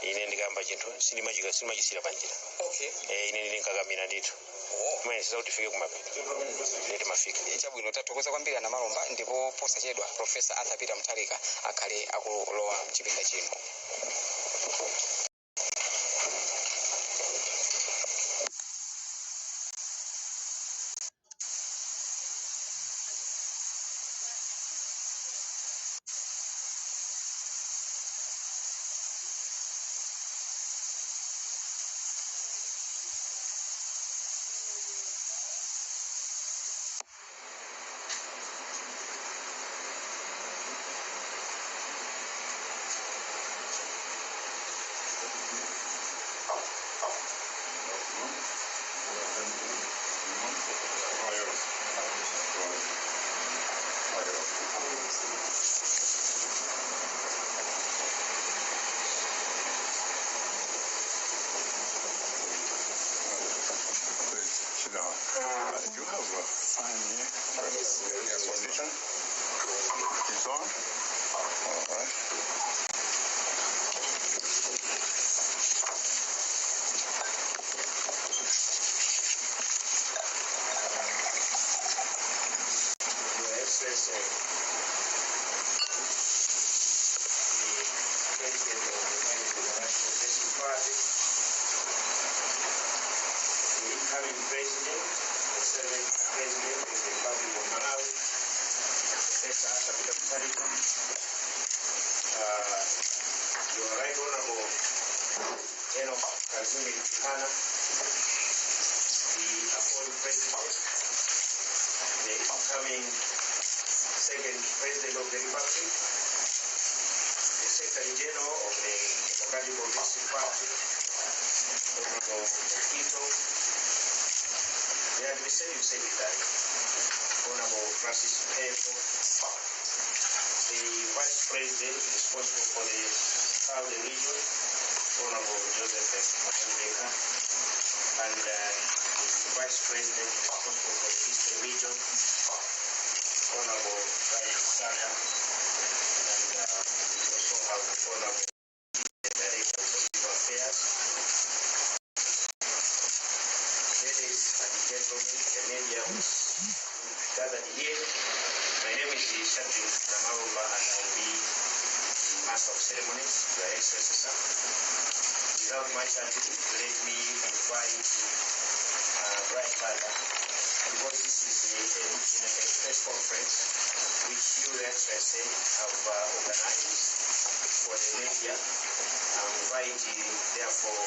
ine ndikayamba chinthu sindimachisira panjira. Ine ndili nkakamira ndithu kumene sisa kuti tifike kumapeto, ndiye timafika. Chabwino, tathokoza kwambiri Anamalomba, ndipo posachedwa Professor Arthur Peter Mutharika akhale akulowa mchipinda chino. Please sit down. You have a fan here. Air condition. It's on. All right. Your Excellency, the President of the United Democratic Progressive Party, the incoming President, the seventh President of the Republic of Malawi, Professor Arthur Peter Mutharika, Your Right Honorable Enoch Kazimiri Chihana, the appointed President, the incoming second President of the Republic, the Secretary General of the Democratic Progressive Party, Honorable Mukhito, the Administrative Secretary, Honorable Francis Mphepo, the Vice President responsible for the Southern Region, Honorable Joseph Matambeka, and the Vice President responsible for the Eastern Region, Honorable Brian Saka, and we also have Honorable Director of Political Affairs. Ladies and gentlemen, the media who's gathered here, my name is Shadrack Namalomba and I will be the Master of Ceremonies, Your Excellency, sir. Without much ado, let me invite Brian Banda, because this is a press conference which you, Your Excellency, have organized for the media. I invite you, therefore,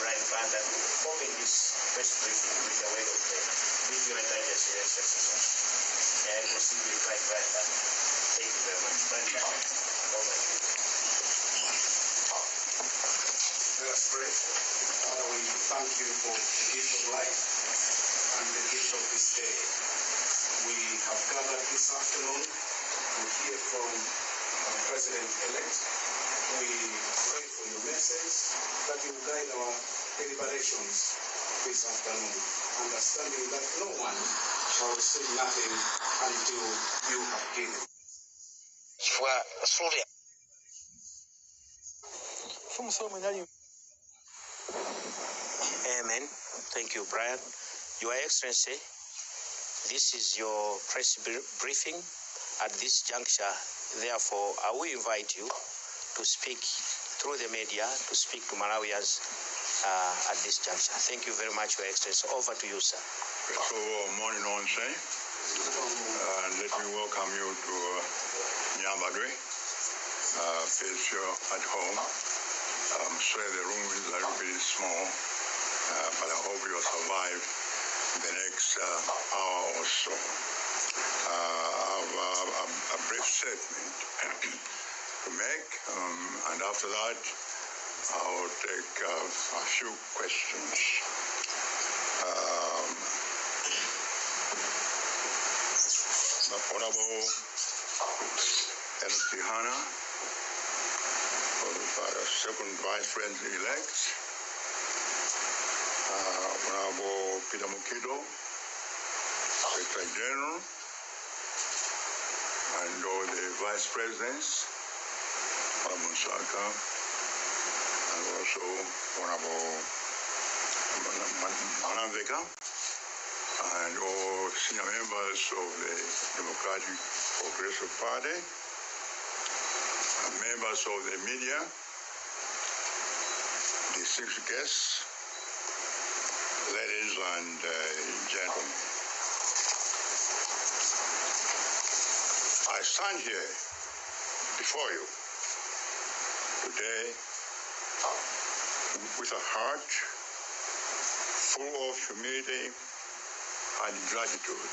Brian Banda to open this press briefing with a word of prayer. With your indulgence, Your Excellency, sir. May I proceed to invite Brian Banda. Thank you very much. Brian Banda. Over to you. Let us pray. Father, we thank you for the gift of life and the gift of this day. We have gathered this afternoon to hear from our President-elect. We pray for your message that you guide our deliberations this afternoon, understanding that no one shall receive nothing until you have given. Chifukwa suluti. Mfumu Solomon inali. Amen. Thank you, Brian. Your Excellency, this is your press briefing. At this juncture, therefore, I will invite you to speak through the media, to speak to Malawians at this juncture. Thank you very much, Your Excellency. Over to you, sir. First of all, morning onse, and let me welcome you to Nyambadwe. Face you're at home. I'm sorry the room is a little bit small, but I hope you'll survive the next hour or so. I have a brief statement to make, and after that, I'll take a few questions. The Honorable Enoch Chihana, second Vice President-elect, Honorable Peter Mukhito, Secretary General, and all the Vice Presidents, Honorable Saka, and also Honorable Mwanamvekha, and all senior members of the Democratic Progressive Party, and members of the media, distinguished guests, ladies and gentlemen. I stand here before you today with a heart full of humility and gratitude.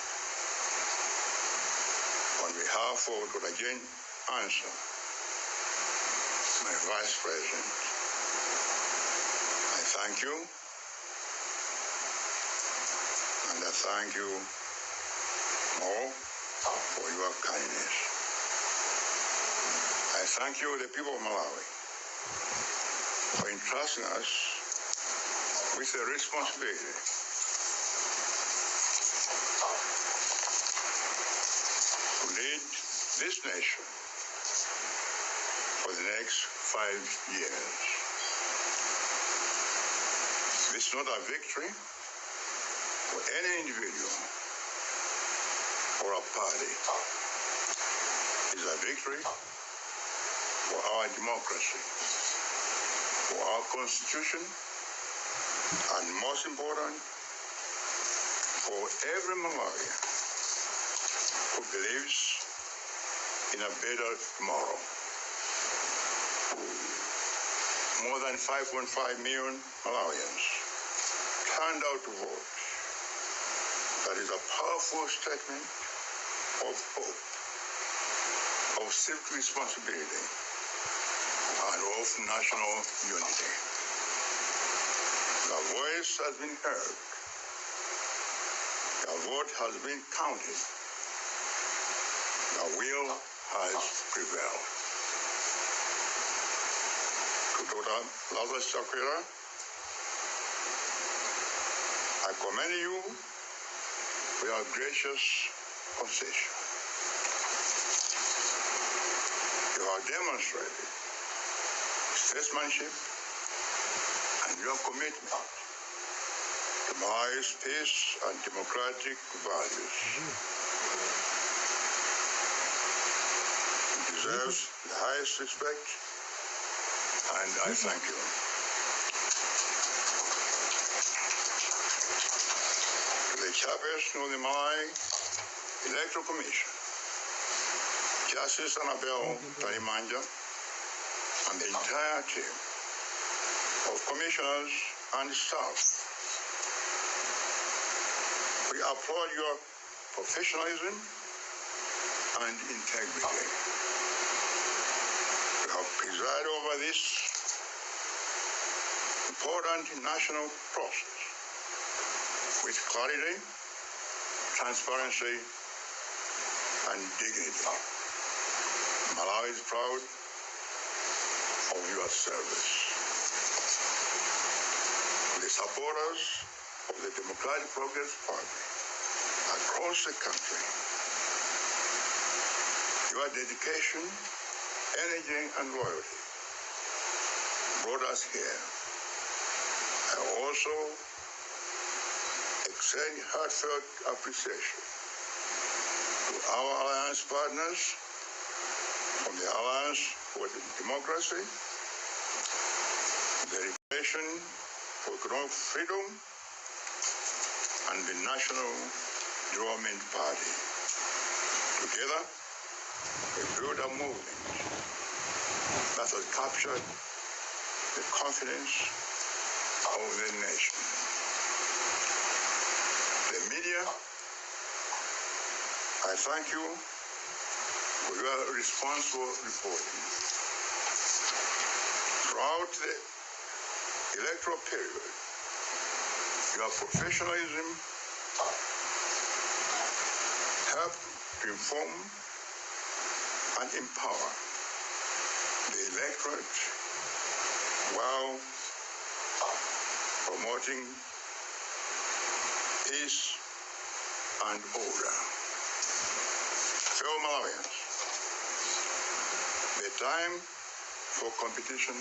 On behalf of Dr. Jane Ansah, my Vice President, I thank you, and I thank you more for your kindness. I thank you, the people of Malawi, for entrusting us with the responsibility to lead this nation for the next 5 years. This is not a victory for any individual or a party. It's a victory for our democracy, for our constitution, and most important, for every Malawian who believes in a better tomorrow. More than 5.5 million Malawians turned out to vote. That is a powerful statement of hope, of civic responsibility, and of national unity. The voice has been heard. The vote has been counted. The will has prevailed. To Dr. Lazarus Chakwera, I commend you for your gracious concession. You have demonstrated statesmanship and your commitment to Malawi's peace and democratic values. It deserves the highest respect, and I thank you. To the chairperson of the Malawi Electoral Commission, Justice Annabel Mtalimanja, and the entire team of commissioners and staff, we applaud your professionalism and integrity. You have presided over this important national process with clarity, transparency, and dignity. Malawi is proud of your service. The supporters of the Democratic Progressive Party across the country, your dedication, energy, and loyalty brought us here. I also extend heartfelt appreciation to our alliance partners from the Alliance for Democracy, the Liberation for Economic Freedom, and the National Development Party. Together, we built a movement that has captured the confidence of the nation. The media, I thank you for your responsible reporting. Throughout the electoral period, your professionalism helped to inform and empower the electorate while promoting peace and order. Fellow Malawians, the time for competition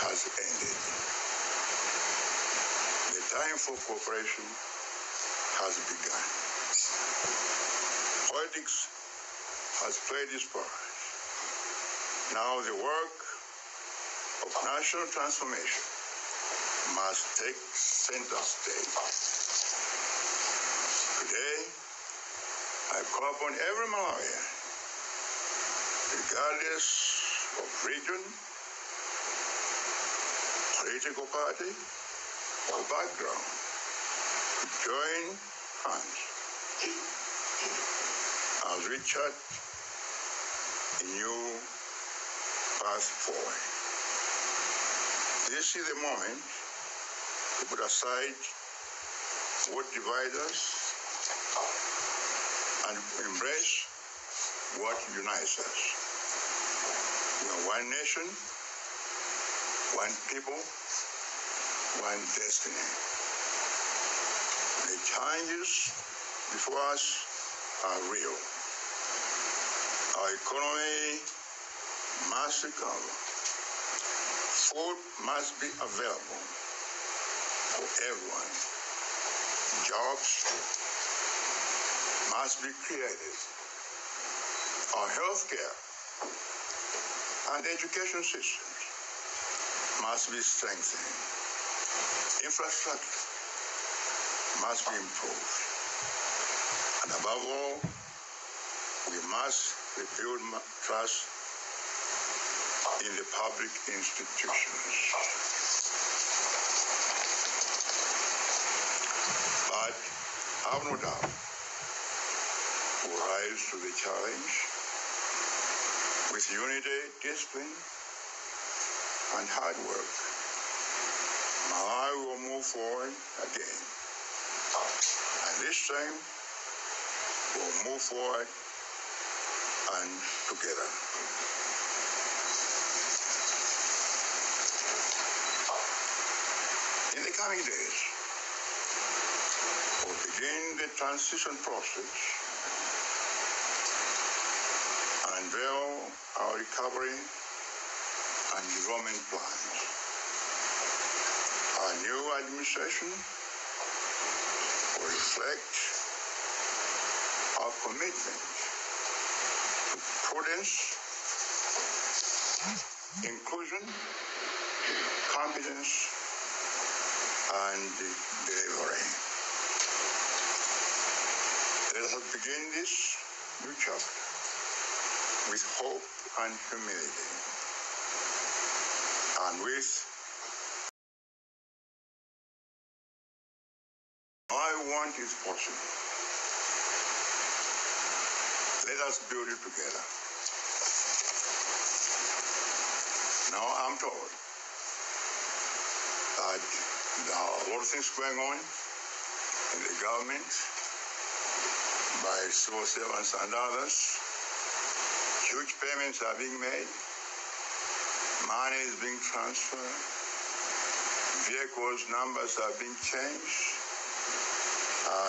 has ended. The time for cooperation has begun. Politics has played its part. Now the work of national transformation must take center stage. Today, I call upon every Malawian, regardless of region, political party, or background, to join hands as we chart a new path forward. This is the moment to put aside what divides us and embrace what unites us. We are one nation, one people, one destiny. The challenges before us are real. Our economy must recover. Food must be available for everyone. Jobs must be created. Our healthcare and education systems must be strengthened. Infrastructure must be improved. And above all, we must rebuild trust in the public institutions. But I have no doubt we'll rise to the challenge with unity, discipline, and hard work. Malawi will move forward again. And this time, we'll move forward and together. In the coming days, we'll begin the transition process and unveil our recovery and development plans. Our new administration will reflect our commitment to prudence, inclusion, competence, and delivery. Let us begin this new chapter with hope and humility, and with I want is possible. Let us build it together. Now I'm told that there are a lot of things going on in the government by civil servants and others. Huge payments are being made. Money is being transferred. Vehicles numbers are being changed.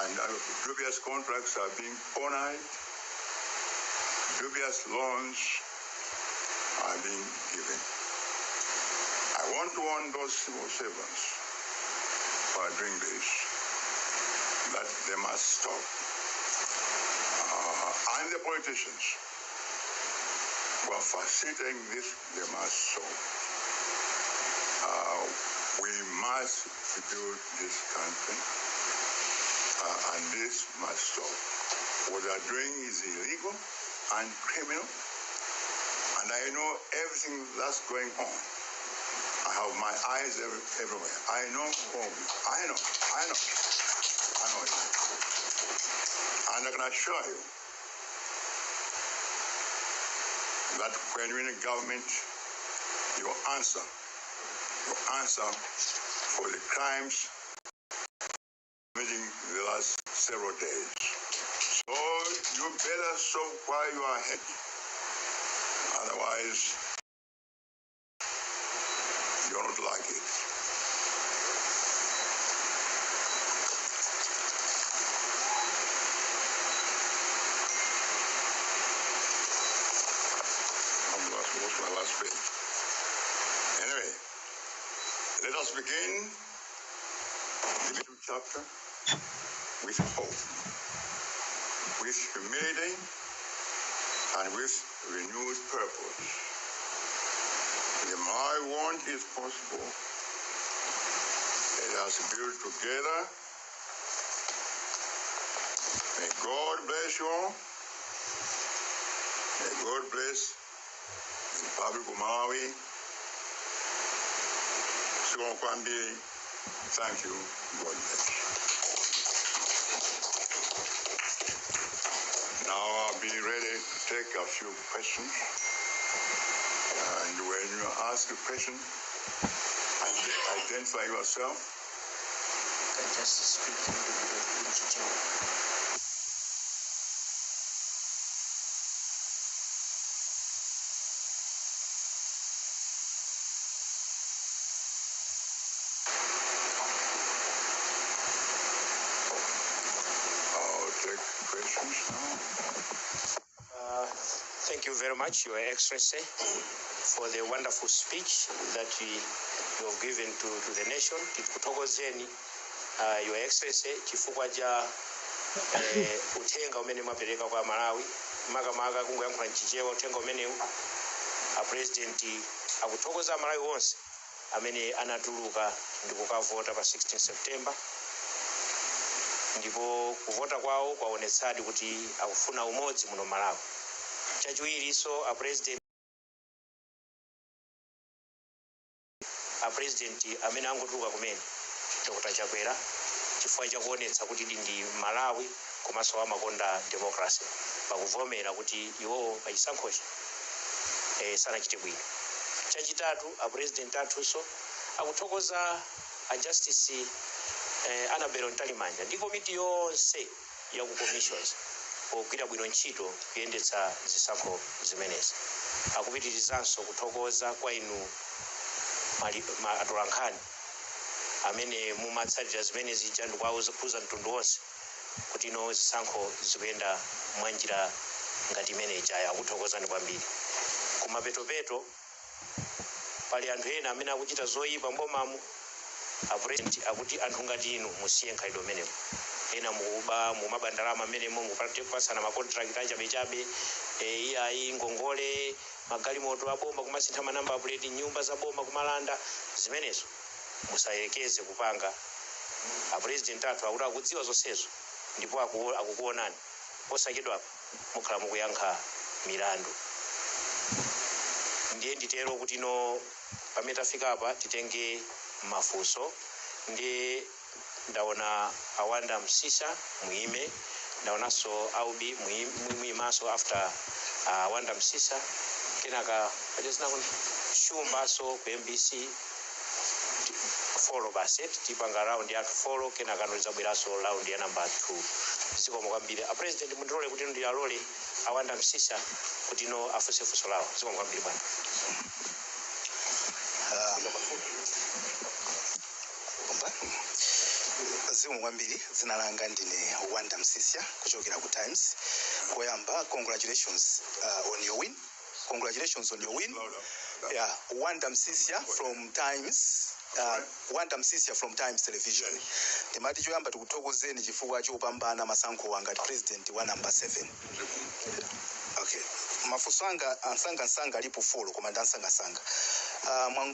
And dubious contracts are being honored. Dubious loans are being given. I want to warn those civil servants who are doing this that they must stop. And the politicians who are facilitating this, they must stop. We must rebuild this country, and this must stop. What they are doing is illegal and criminal, and I know everything that's going on. I have my eyes everywhere. I know all of you. I know, I know, I know it. And I can assure you that when you're in a government, you answer for the crimes committing the last several days. So you better stop while you are ahead. Otherwise, you'll not like it. I've lost my last page. Anyway, let us begin the new chapter with hope, with humility, and with renewed purpose. The Malawi we want is possible. Let us build together. May God bless you all. May God bless the Republic of Malawi. Zikomo kwambiri. Thank you. God bless. Now I'll be ready to take a few questions. And when you ask a question, identify yourself. Can just speak a little bit of in Chichewa. I'll take questions now. Thank you very much, Your Excellency, for the wonderful speech that you have given to the nation. Tikuthokozeni, Your Excellency, chifukwa cha uthenga umene mwapereka kwa Malawi, makamaka kungoyankhula mchichewa uthenga umenewu. A President akuthokoza Malawi onse amene anatuluka ndi kukavota pa 16 September, ndipo kuvota kwawo kwaonetsadi kuti akufuna umodzi muno Malawi. Chachiwiriso, a President amene angotuluka kumene, Dr Chakwera, chifukwa chakuonetsa kuti ili ndi Malawi komanso amakonda democracy, pakuvomera kuti iwowo pachisankhochi sanachite bwino. Chachitatu, a President athunso akuthokoza a Justice Annabel Mtalimanja ndi komiti yonse ya ku commissions pogwira bwino ntchito kuyendetsa zisankho zimenezi. Akupitirizanso kuthokoza kwa inu atolankhani amene mumatsatira zimene zija ndikuwauza mtundu wonse kuti ino zisankho zikuyenda mwanjira ngati imene ijayo. Akuthokozani kwambiri. Kumapetopeto, pali anthu ena amene akuchita zoyipa mbomamu. A President akuti anthu ngati inu musiye nkhalidwe umenewu. Ena mukuba, mumaba ndalama amenemo, mukupasana ma contract achabechabe, iyayi, ngongole, magalimoto aboma kumasintha ma number plate, nyumba za boma kumalanda. Zimenezo musayelekeze kupanga. A President athu akuti akudziwa zonsezo ndipo akukuonani. Posachedwapa mukhala mukuyankha milandu. Ndiye nditero kuti no pamene tafika apa titenge mafunso. Ndi ndaona Awanda Msisa, muime. Ndaonanso Aubi, muimanso after Awanda Msisa. Kenaka paja zinakundi Shumbaso ku MBC 4 basi tipanga round yathu 4, kenaka tizabweranso round ya number 2. Zikomo kwambiri, a President. Mundilole kuti ndiyalole awanda Msisa kuti no afunse funso lawo. Zikomo kwambiri, bwana. Kumba. Zikomo kwambiri. Dzina langa ndine Wanda Msisya kuchokera ku Times. Koyamba, congratulations on your win. Congratulations on your win. Louder. Yeah, Wanda Msisya from Times, Wanda Msisya from Times Television. Ndimati choyamba tikuthokozeni chifukwa chopambana masankho ngati president wa number 7. Okay, mafunso anga ansangansanga alipo 4, koma ndi ansangansanga.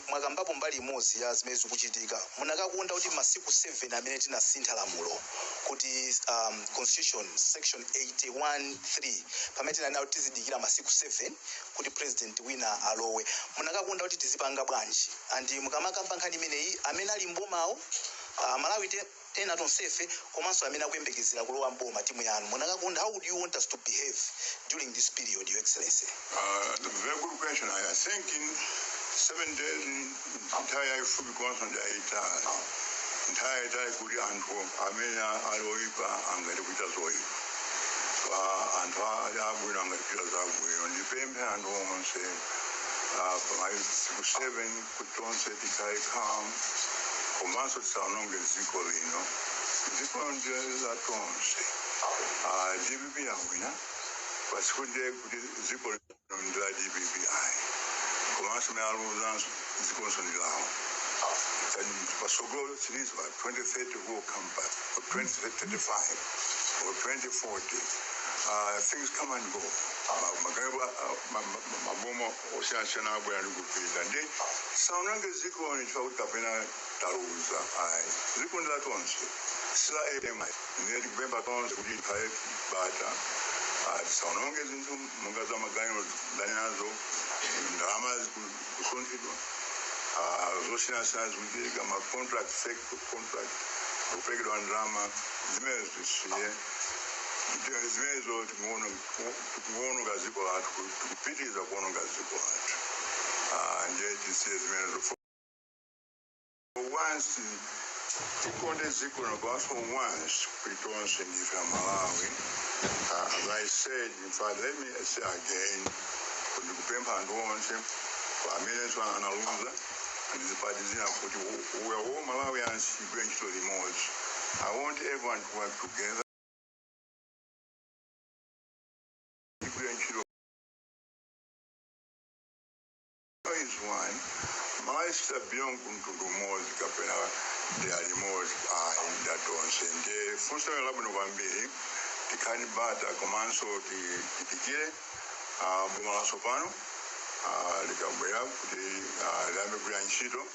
Mwakambapo mbali imodzi ya zimene zikuchitika. Munakakonda kuti masiku 7 amene tinasintha lamulo kuti constitution section 81(3), pamene tinanena kuti tizidikira masiku 7 kuti president wina alowe, munakakonda kuti tizipanga bwanji? And mukamakamba nkhani imeneyi, amene ali mbomawo, Malawi ena tonsefe, komanso amene akuyembekezera kulowa mboma, timu yanu, munakakonda, how would you want us to behave during this period, Your Excellency? Very good question. I think in 7 days, nthawi yayifupi komanso ndi yayitali. Nthawi yayitali kuti anthu amene ali oyipa angati kuita zoyipa, anthu ali abwino angati kuita zabwino. Ndipemphe anthu onse pamasiku 7 kuti tonse tikhale calm, komanso tisaononge dziko lino. Dziko ndi la tonse. DPP yawina, pasikuti kuti dziko lino ndi la DPP, ayi. Komanso amene aluzanso, dzikonso ndi lawo. Pasogolo silizwa 2030 will come back, or 2035 or 2040. Things come and go. Maboma osiyanasiyana abwera ndi kupita. Ndi saonange dziko chifukwa kuti kapena taluza, ayi. Dziko ndi la tonse, sila ema. Ndiye tikupempha tonse kuti tikhale bata, tisaononge zinthu monga za maganyo ndani nazo, ndalama kusunthidwa, zosiyanasiyana zikuchitika, ma contract, fake contract, kupekedwa ndalama. Zimenezo tisiye zimenezo. Tikuononga dziko lathu, tikupitiriza kuononga dziko lathu. Ndiye tisiye zimenezo for once. Tikonde dziko lino komanso once kuti tonse ndife Amalawi. As I said, in fact, let me say again, kuti ndikupempha anthu onse amenenso analuza ndizipati zina kuti we are all Malawians, tigwire ntchito limodzi. I want everyone to work together. Tigwire ntchito is one. Malawi belong kumtundu umodzi kapena dera limodzi, ayi, ndatonse. Ndiye funso labwino kwambiri. Tikhale bata komanso tidikire boma latsopano likabwera kuti liyambe kugwira ntchito.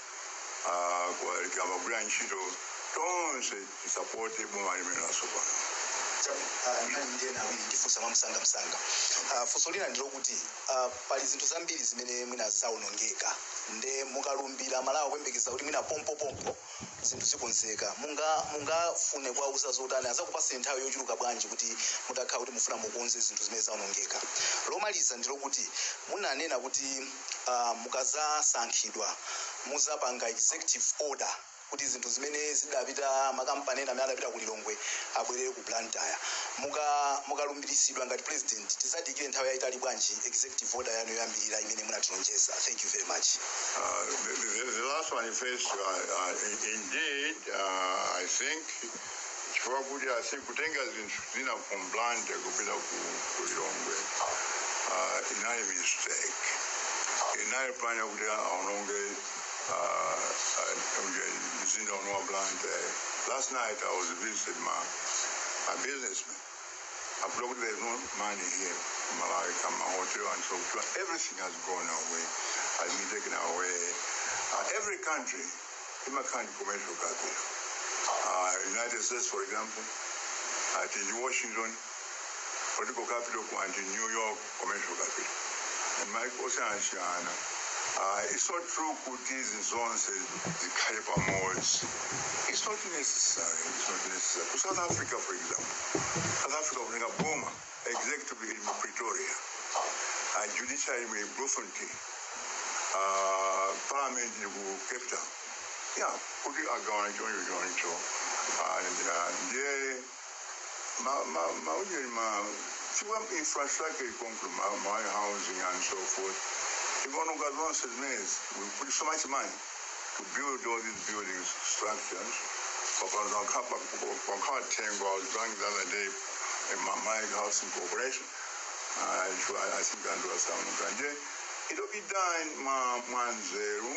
Likayamba kugwira ntchito, tonse tisapote boma limene latsopano. Nkhani ndiye awiri, ndifunsa mwamsangamsanga. Funso lina ndilokuti pali zinthu zambiri zimene mwina zawonongeka, nde mukalumbira, Malawi kuyembekeza kuti mwina pompopompo zinthu zikonzeka. Mungafune kuwauza zotani? Azakupaseni nthawi yochuluka bwanji kuti mutakhala kuti mufuna mukonze zinthu zimene zawonongeka? Lomaliza ndilokuti munanena kuti mukazasankhidwa muzapanga executive order kuti zinthu zimene zidapita, makampani ena amene adapita ku Lilongwe, abwerere ku Blantyre. Mukalumbiritsidwa ngati president, tizadikire nthawi yayitali bwanji executive order yanu yoyambirira imene munatilonjeza? Thank you very much. The last one first, indeed, I think chifukwa kuti I think kutenga zinthu zina from Blantyre kupita ku Lilongwe inali mistake. Inali plan yakuti aononge mzinda uno wa Blantyre. Last night I was visiting my businessman. I've looked, there's no money here in Malawi, come hotel and so on. Everything has gone away, has been taken away. Every country, imakhala commercial capital. United States, for example, at in Washington, political capital, and in New York, commercial capital. And maiko osiyanasiyana. It's not true kuti zonse zikhale pamodzi. It's not necessary. It's not necessary. Ku South Africa, for example, South Africa kutenga boma, executive in Pretoria, judiciary in Bloemfontein. Parliament ili ku Cape Town, yeah, kuti agawana choncho choncho. Ndiye maujeni ma chifukwa infrastructure ikonkulu, ma housing and so forth, ikonoka zonse zimenezi, we put so much money to build all these buildings, structures. Pakatengwa, I was drunk the other day in my housing corporation. I think anthu asamuka. Nje it'll be done mwanzeru,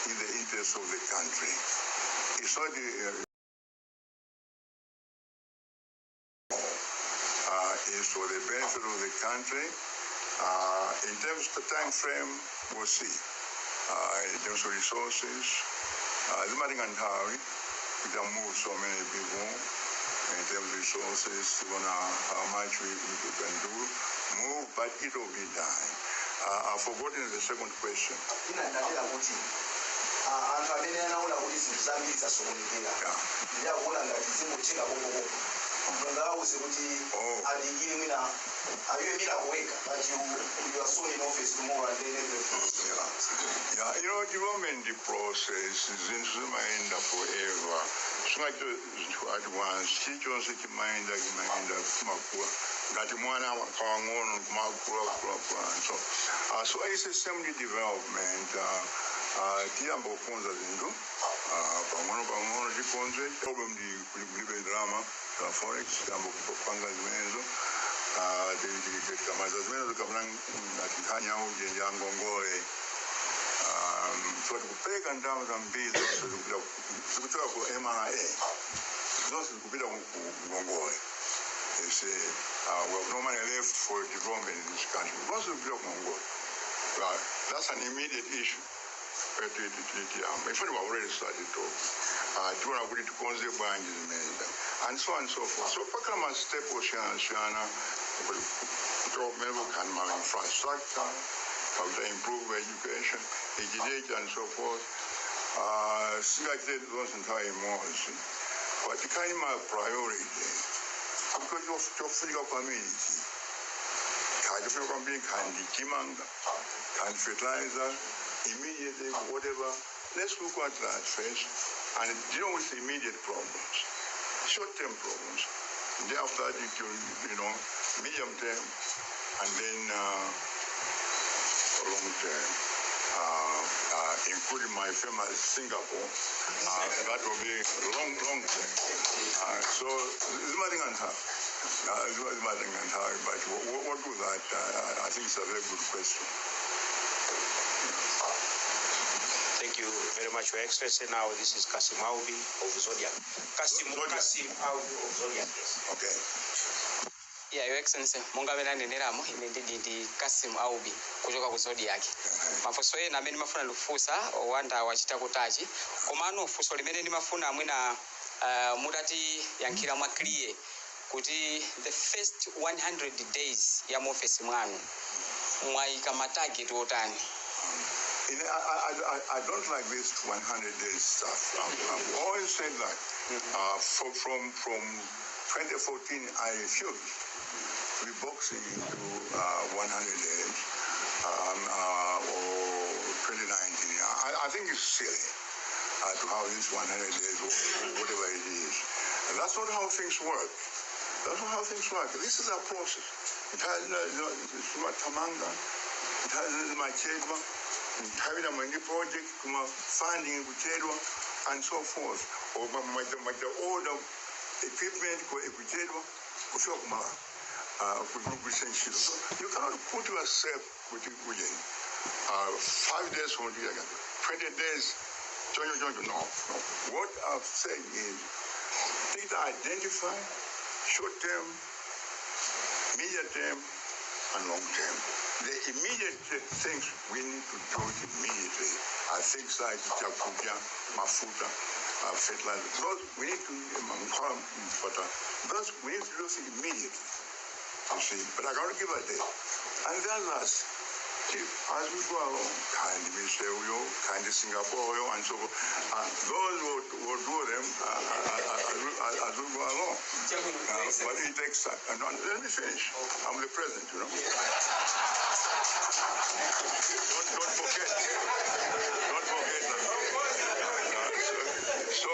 in the interest of the country. It's not is for the benefit of the country. In terms of the time frame, we'll see. In terms of resources, zimatenga nthawi kuti move so many people. In terms of resources, gonna how much we can do, move, but it will be done. I've forgotten the second question. Ina ndalera kuti anthu amene anaona kuti zinthu zambiri zasokonekera, ndi akuona ngati zingotheka pompopompo, mungawauze kuti Oh. adikire mwina? Are you a miracle worker that you are soon in office tomorrow and then everything? Yeah, development process, zinthu zimayenda forever. Singachite zinthu at once. Chilichonse chimayenda, chimayenda, kumakula. Ngati mwana kawang'ono kumakula, kula, kula. And so it's a same development. Tiyamba kukonza zinthu pang'ono pang'ono, tikonze. Problem ndi kulibe ndalama za forex, tiyamba kupanga zimenezo. Tikamaliza zimenezo, kapena ngati nkhani yauje ya ngongole, so tikupeka ndalama zambiri zonse zikuchoka ku MRA, zonse zikupita ku ngongole. They say we have no money left for development in this country. Zonse zikupita ku ngongole. Right. That's an immediate issue. But in fact, we have already started to tiona kuti tikonze bwanji zimenezi and so on and so forth. So pakhala ma step osiyanasiyana kutoka ma infrastructure, how to improve education, education and so forth. Singachite zonse nthawi imodzi, but tikhale ma priority, because chofunika kwambiri, khaya chofunika kwambiri, khaya ndi chimanga, khaya ndi fertilizer, immediately, whatever. Let's look at that first and deal with the immediate problems, short-term problems. And then after that, you can, medium term, and then long term, including my famous Singapore. That will be long, long term. So, zimatenga nthawi. Zimatenga nthawi, but what do that? I think it's a very good question. Thank you very much, Your Excellency. Now, this is Kasim Aubi of Zodiak. Kasim, Zodiak. Kasim Aubi of Zodiak, yes. Okay. Yeah, Your Excellency, monga amene aneneramo, ine ndidi ndi Kasim Aubi kuchoka ku Zodiak. Mafunso ena amene ndimafuna ndikufunsa owanda wachita kutachi, komano funso limene ndimafuna mwina mutatiyankhira mwa clear kuti the first 100 days ya muofesi mwanu mwayika ma target otani? I don't like this 100 days stuff. I've always said that. From 2014, I refused to be boxing into 100 days or 2019. I think it's silly to have this 100 days or whatever it is. And that's not how things work. That's not how things work. This is a process. It has no, tamanga, it has machedwa, having a many project, kuma funding kuchedwa, and so forth. Or ma order equipment kuchedwa, kufika kumala. Kugwisa ntchito. So you cannot put yourself kuti uje 5 days from here, 20 days, choncho choncho. No, no. What I've said is, take identify short term, medium term, and long term. The immediate things we need to do it immediately are things like chakudya, mafuta, fertilizer. Those we need to, those we need to do immediately. You see, but I cannot give a date. And the others, As we go along, kind Michelle, kind Singapore, and so forth. Those will do them as we go along. But it takes time. No, let me finish. I'm the president, you know. Don't forget. Don't forget that. So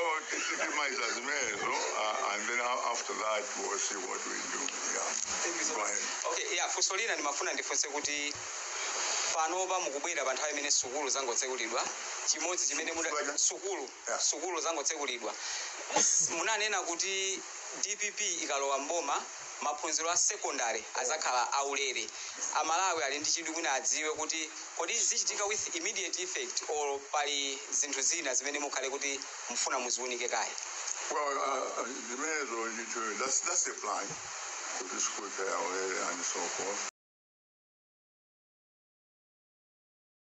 and then after that we'll see what we do. Yeah. Thank you so Go much. ahead. Okay, yeah, funso lina ndimafuna ndifunse kuti panopa mukubwera pa nthawi imene sukulu zangotsekulidwa, chimodzi chimene Sukulu? Sukulu. Yeah. Sukulu zangotsekulidwa, munanena kuti DPP ikalowa mboma maphunziro a secondary azakhala aulere. Amalawi ali ndi chidwi kuti adziwe kuti kodi zichitika with immediate effect or pali zinthu zina zimene mukhale kuti mufuna muziunike kaye? Well, the mayor, that's the plan. To the school care already and so forth.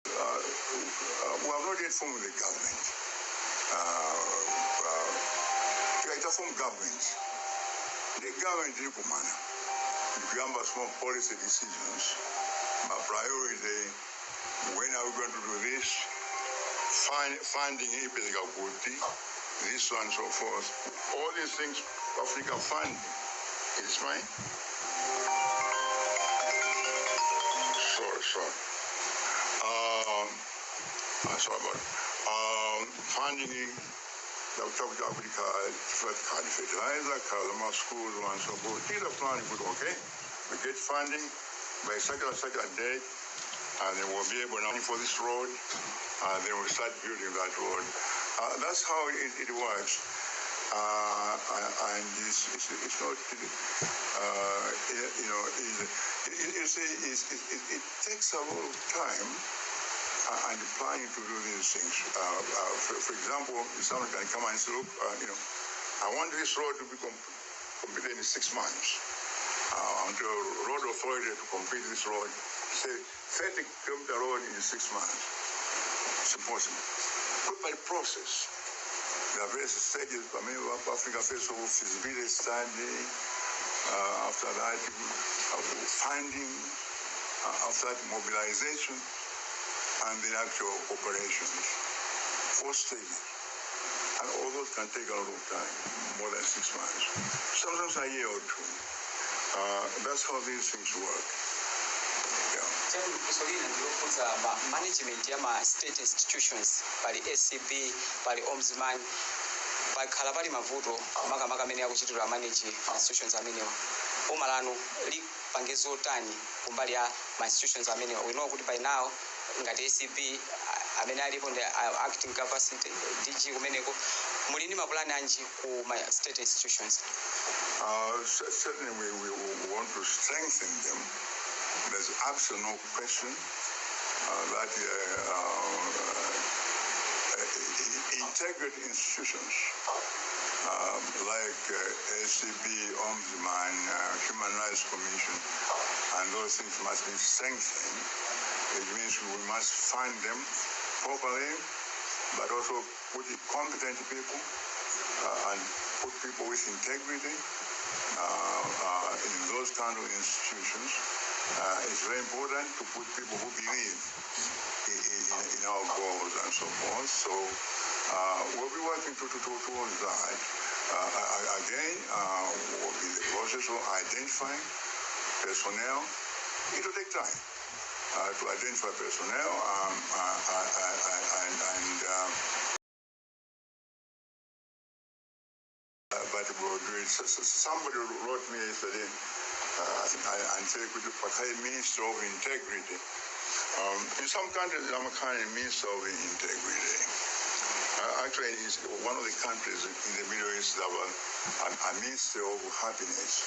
We have not yet formed the government. To form government, the government ilikumana ndikuyamba small policy decisions. My priority, when are we going to do this? Funding ipezeka kuti, this one, so forth. All these things, Africa funding. It's mine. Sorry, sorry. Sorry about it. Funding talk about fertilizer, Kalama schools, and so forth. These are planning, good, okay? We get funding by second date, and then we'll be able now for this road, and then we'll start building that road. That's how it works. And it's not, you know, it takes a lot of time and planning to do these things. For example, someone can come and say, look, I want this road to be completed in 6 months. I want the road authority to complete this road, say 30 kilometer road in 6 months. It's impossible. But by process, there are various stages. I mean, Africa first of all, feasibility study. After that, funding. After that, mobilization, and then actual operations. Four stages. And all those can take a lot of time, more than 6 months. Sometimes a year or two. That's how these things work. Yeah. Chakufunso lina ndilokhudza ma management ya ma state institutions. Pali ACB, pali Ombudsman, pakhala pali mavuto makamaka amene akuchitidwa manage ma institutions amenewa. Boma lanu lipange zotani kumbali ya ma institutions amenewa? We know kuti by now ngati ACB, amene alipo ndi acting capacity DG kumeneko. Muli ndi mapulani anji ku ma state institutions? Certainly, we want to strengthen them. There's absolutely no question that integrity institutions like ACB, Ombudsman, Human Rights Commission, and those things must be strengthened. It means we must fund them properly, but also put the competent people and put people with integrity in those kind of institutions. It's very important to put people who believe in our goals and so forth. So we'll be working towards that. Again, we'll be the process of identifying personnel. It will take time to identify personnel and but we'll do it. So somebody wrote me yesterday, I think, and said, could you portray Minister of Integrity? In some countries, I'm a kind of Minister of Integrity. Actually, it's one of the countries in the Middle East that have a Minister of Happiness.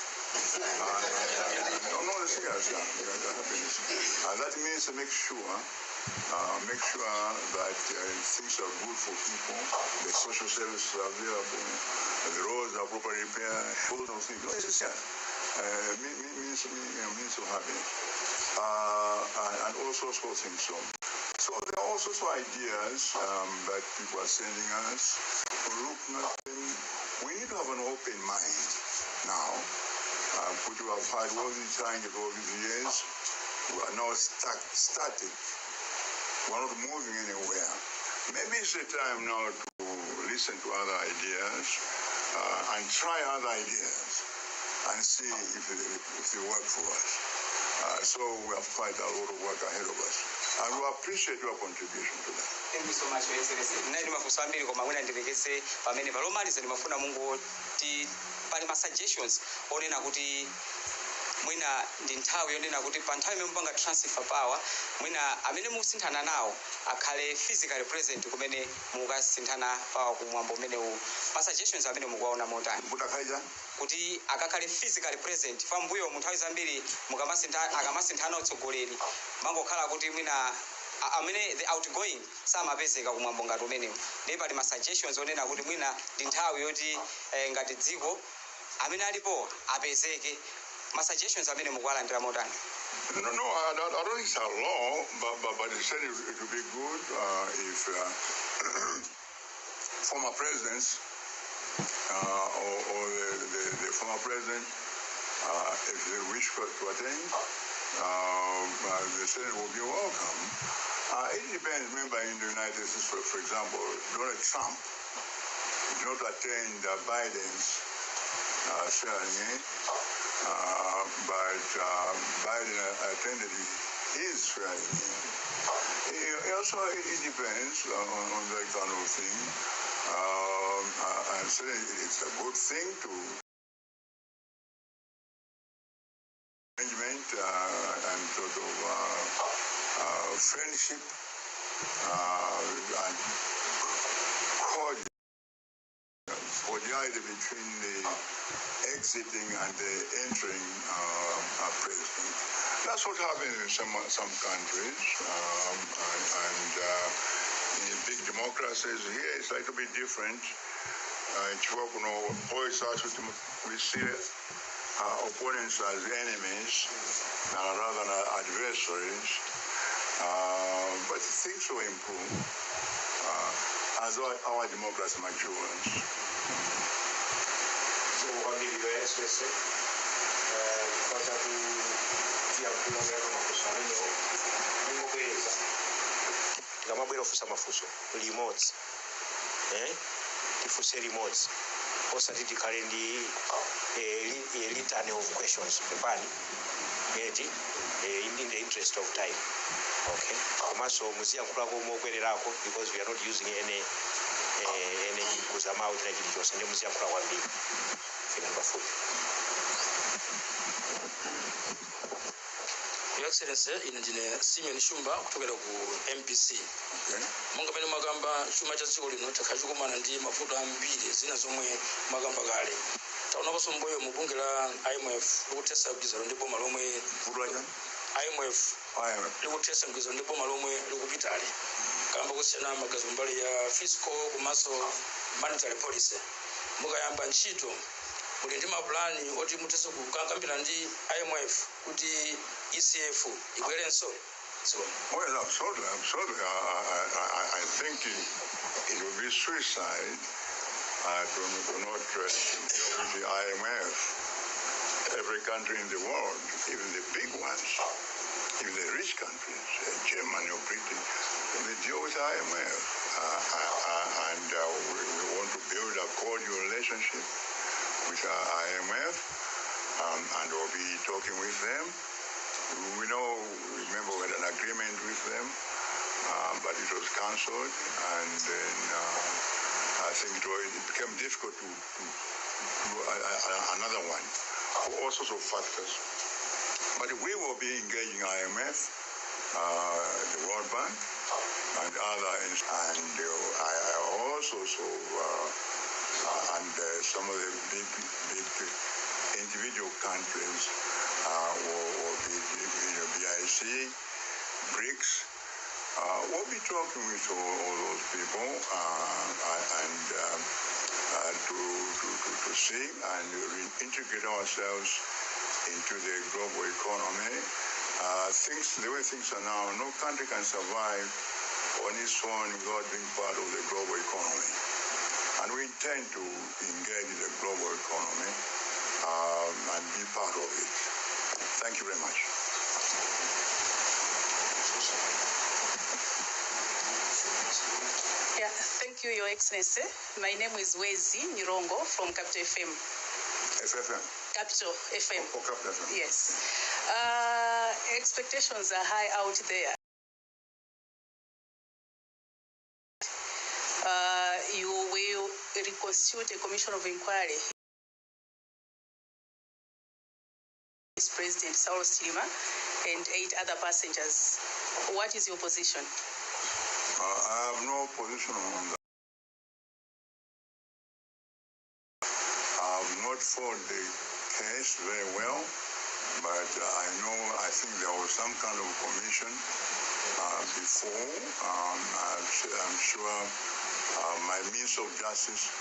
No, no, serious, yeah, happiness. That means to make sure that things are good for people, the social services are available, the roads are properly repaired, all those things. No, it's serious. Means of happiness. And all sorts of things. So there are all sorts of ideas that people are sending us. We're looking at them. We need to have an open mind now. Put you have had all these challenges all these years. We are now stuck, static. We are not moving anywhere. Maybe it's the time now to listen to other ideas and try other ideas and see if they work for us. So we have quite a lot of work ahead of us. And we appreciate your contribution to that. Thank you so much, Your Excellency. Ndinali mafunso ambiri koma mwina ndilekeze pamene palomaliza. Ndimafuna mungoti pali ma suggestions onena kuti mwina ndi nthawi yonena kuti pa nthawi imene mupanga transfer power, mwina amene mukusinthana nawo akhale physically present kumene mukasinthana power kumwambo umenewu. Ma suggestions amene mukuwaona motani? Kuti akhale Kuti akakhale physically present pambuyo mu nthawi zambiri akamasinthana utsogoleri mangokhala kuti mwina amene the outgoing samapezeka kumwambo ngati umenewu. Ndiye pali ma suggestions onena kuti mwina ndi nthawi yoti ngati dziko amene alipo apezeke. Ma suggestions amene mukuwalandira motani? No, I don't think it's a law, but it said it would be good if former presidents or the former president, if they wish to attend, the Senate will be welcome. It depends. Remember, in the United States, for example, Donald Trump did not attend Biden's swearing in, but Biden attended his swearing in. Also, it depends on that kind of thing. And certainly it's a good thing to arrangement and sort of friendship and cordiality between the exiting and the entering president. That's what happens in some countries, and in the big democracies. Here it's a little bit different. Chifukwa kuno voice us, we see opponents as enemies rather than adversaries. But things will improve as our democracy matures. So kwambiri, Your Excellency, chifukwa chakutiyankhula kuyankha mafunso amenewo. Mungobwereza, tikamabwera kufunsa mafunso limodzi, eh? Tifunse limodzi, osati tikhale ndi litany of questions. Pepani eti, in the interest of time, okay? Komanso muziyankhulako mokwererako because we are not using any kuzamawu china chilichonse, ndi muziyankhula kwambiri. Fikani pafupi. Your Excellency, ine ndine Simeon Shumba kuchokera ku MBC. Okay? Monga pamene mwakamba, chuma cha dziko lino chakhala chikumana ndi mavuto ambiri, zina zomwe mwakamba kale. Taonaponso mbuyo mu bungwe la IMF likuthetsa mgwirizano ndi boma lomwe Vuto lachani? IMF IMF. likuthetsa mgwirizano ndi boma lomwe likupitali kamba kusiyana maganizo mbali ya fiscal komanso monetary policy. Mukayamba ntchito, muli ndi mapulani oti muthenso kukambirana ndi IMF kuti ECF ibwerenso? Zikomo. Well, absolutely, absolutely. I think it would be suicide to not deal with the IMF. Every country in the world, even the big ones, even the rich countries, Germany or Britain, they deal with IMF. And we want to build a cordial relationship with IMF, and we'll be talking with them. We know, remember, we had an agreement with them, but it was cancelled, and then I think it became difficult to do another one for all sorts of factors. But we will be engaging IMF, the World Bank, and other, and I also so, and some of the big, big individual countries will be, BIC, BRICS. We'll be talking with all those people and to see and integrate ourselves into the global economy. The way things are now, no country can survive on its own without being part of the global economy. And we intend to engage in the global economy and be part of it. Thank you very much. Thank you, Your Excellency. My name is Wezi Nyirongo from Capital FM. FFM. Capital FM. Oh, Capital FM. Yes. Expectations are high out there. You will reconstitute a commission of inquiry. President Saulos Chilima and eight other passengers. What is your position? I have no position on that. I have not followed the case very well, but I know, I think there was some kind of commission before. I'm sure my Minister of Justice,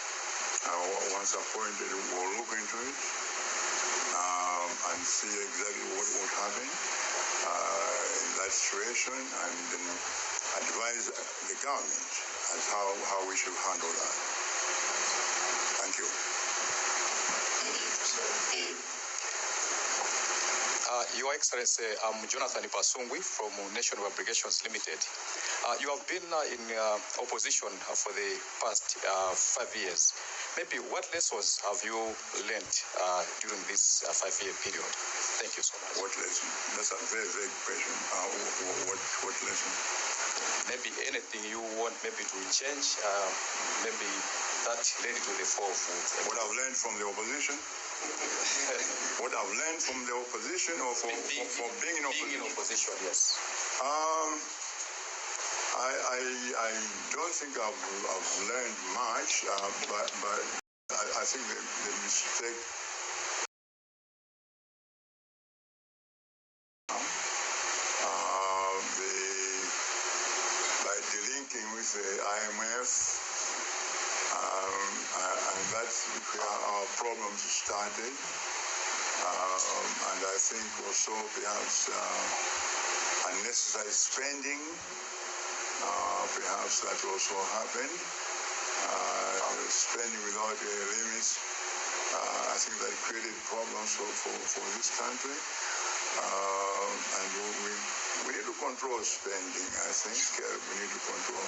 once appointed, will look into it and see exactly what would happen in that situation, and then advise the government as how we should handle that. Thank you. Your Excellency, I'm Jonathan Pasungwi from National Publications Limited. You have been in opposition for the past 5 years. Maybe what lessons have you learned during this 5-year period? Thank you so much. What lesson? That's a very vague question. What lesson? Maybe anything you want maybe to change, maybe that led to the fall of What I've learned from the opposition? What I've learned from the opposition or from being in being in opposition? Opposition, yes. I don't think I've learned much, but I think the mistake by delinking with the IMF, and that's where our problems started. And I think also perhaps unnecessary spending, perhaps that also happened. Spending without limits, I think that created problems for this country. And we need to control spending, I think. We need to control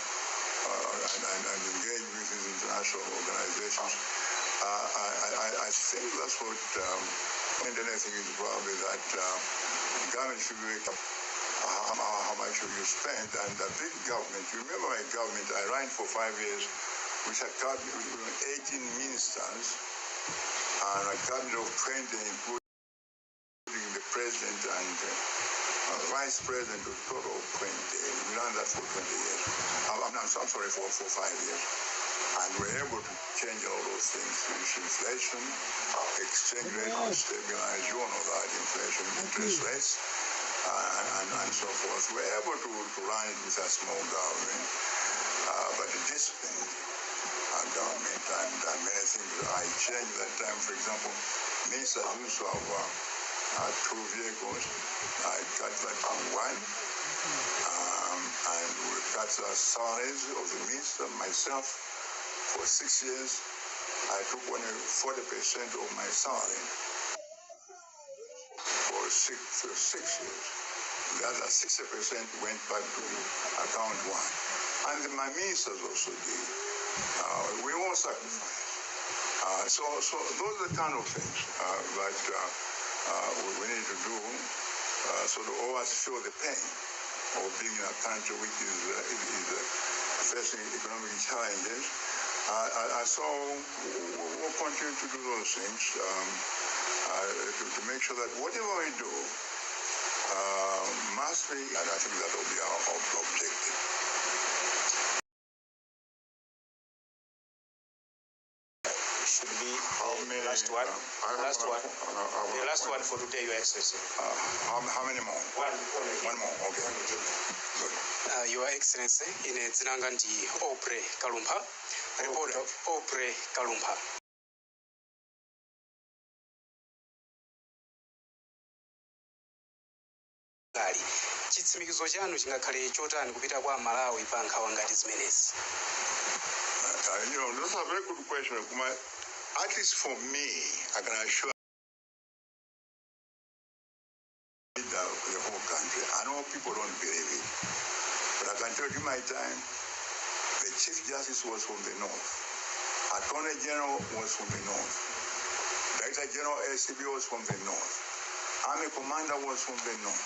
and engage with these international organizations. I think that's what, and anything is probably that government should be how much should you spend, and the big government, you remember my government, I ran for 5 years with a cabinet with 18 ministers and a cabinet of 20, including the president and vice president, a total of 20. We ran that for 20 years. I'm sorry, for 5 years. And we're able to change all those things. Inflation, exchange rate was stabilized, you all know that, inflation, interest rates, and so forth. We're able to run it with a small government, but a disciplined government, and many things I changed that time. For example, ministers used to have two vehicles. I cut that to one. And we cut the salaries of the minister. Myself, for 6 years, I took only 40% of my salary for 6 years. The other 60% went back to account one. And my ministers also did. We all sacrificed. So those are the kind of things that we need to do so to always feel the pain of being in a country which is facing economic challenges. So we'll continue to do those things to make sure that whatever we do must be, and I think that will be our objective. Should be How many? Last one. I have Last one. I have The a last point. One for today, Your Excellency. How many more? One only. One more, okay. Good. Your Excellency, ine dzina langa ndi Opre Kalumpha, reporter. Opre Kalumpha. Gali chitsimikizo chanu chingakhale chotani kupita kwa Malawi pa nkhawa ngati zimenezi? That's a very good question. Kuma. At least for me, I can assure the whole country. I know people don't believe it, but I can tell you my time, The Chief Justice was from the North. Attorney General was from the North. Director General ACB was from the North. Army Commander was from the North.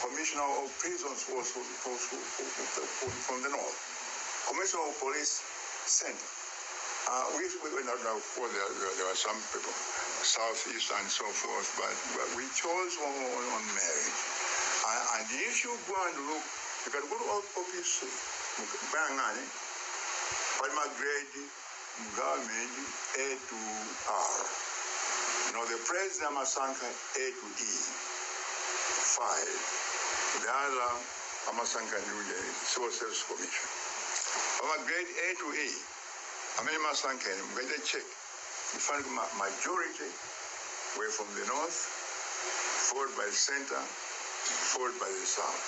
Commissioner of Prisons was from the North. Commissioner of Police, Center. We, now, of course, there were some people, Southeast and so forth, but we chose on merit. And if you go and look, you can go to OPC, mukayang'ane, pali ma grade, government A to R. Now the president amasankha A to E, five. The other amasankha ndi Civil Service Commission. Our grade A to E, amene amasankha ine, mukachita check, you find majority were from the north, followed by the center, followed by the south.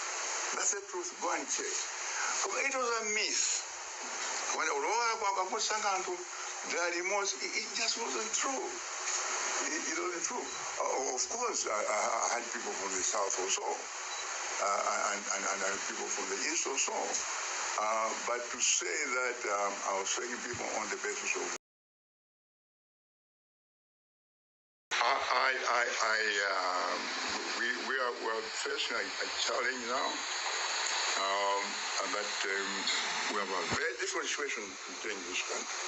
That's the truth. Go and check. It was a myth. When akakusankha anthu there limodzi, it just wasn't true. It wasn't true. Of course, I had people from the south also, and people from the east also. But to say that I was taking people on the basis of we are facing a challenge now, but we have a very different situation today in this country.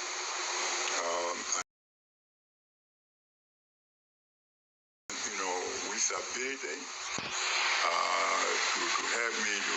And with ability to help me to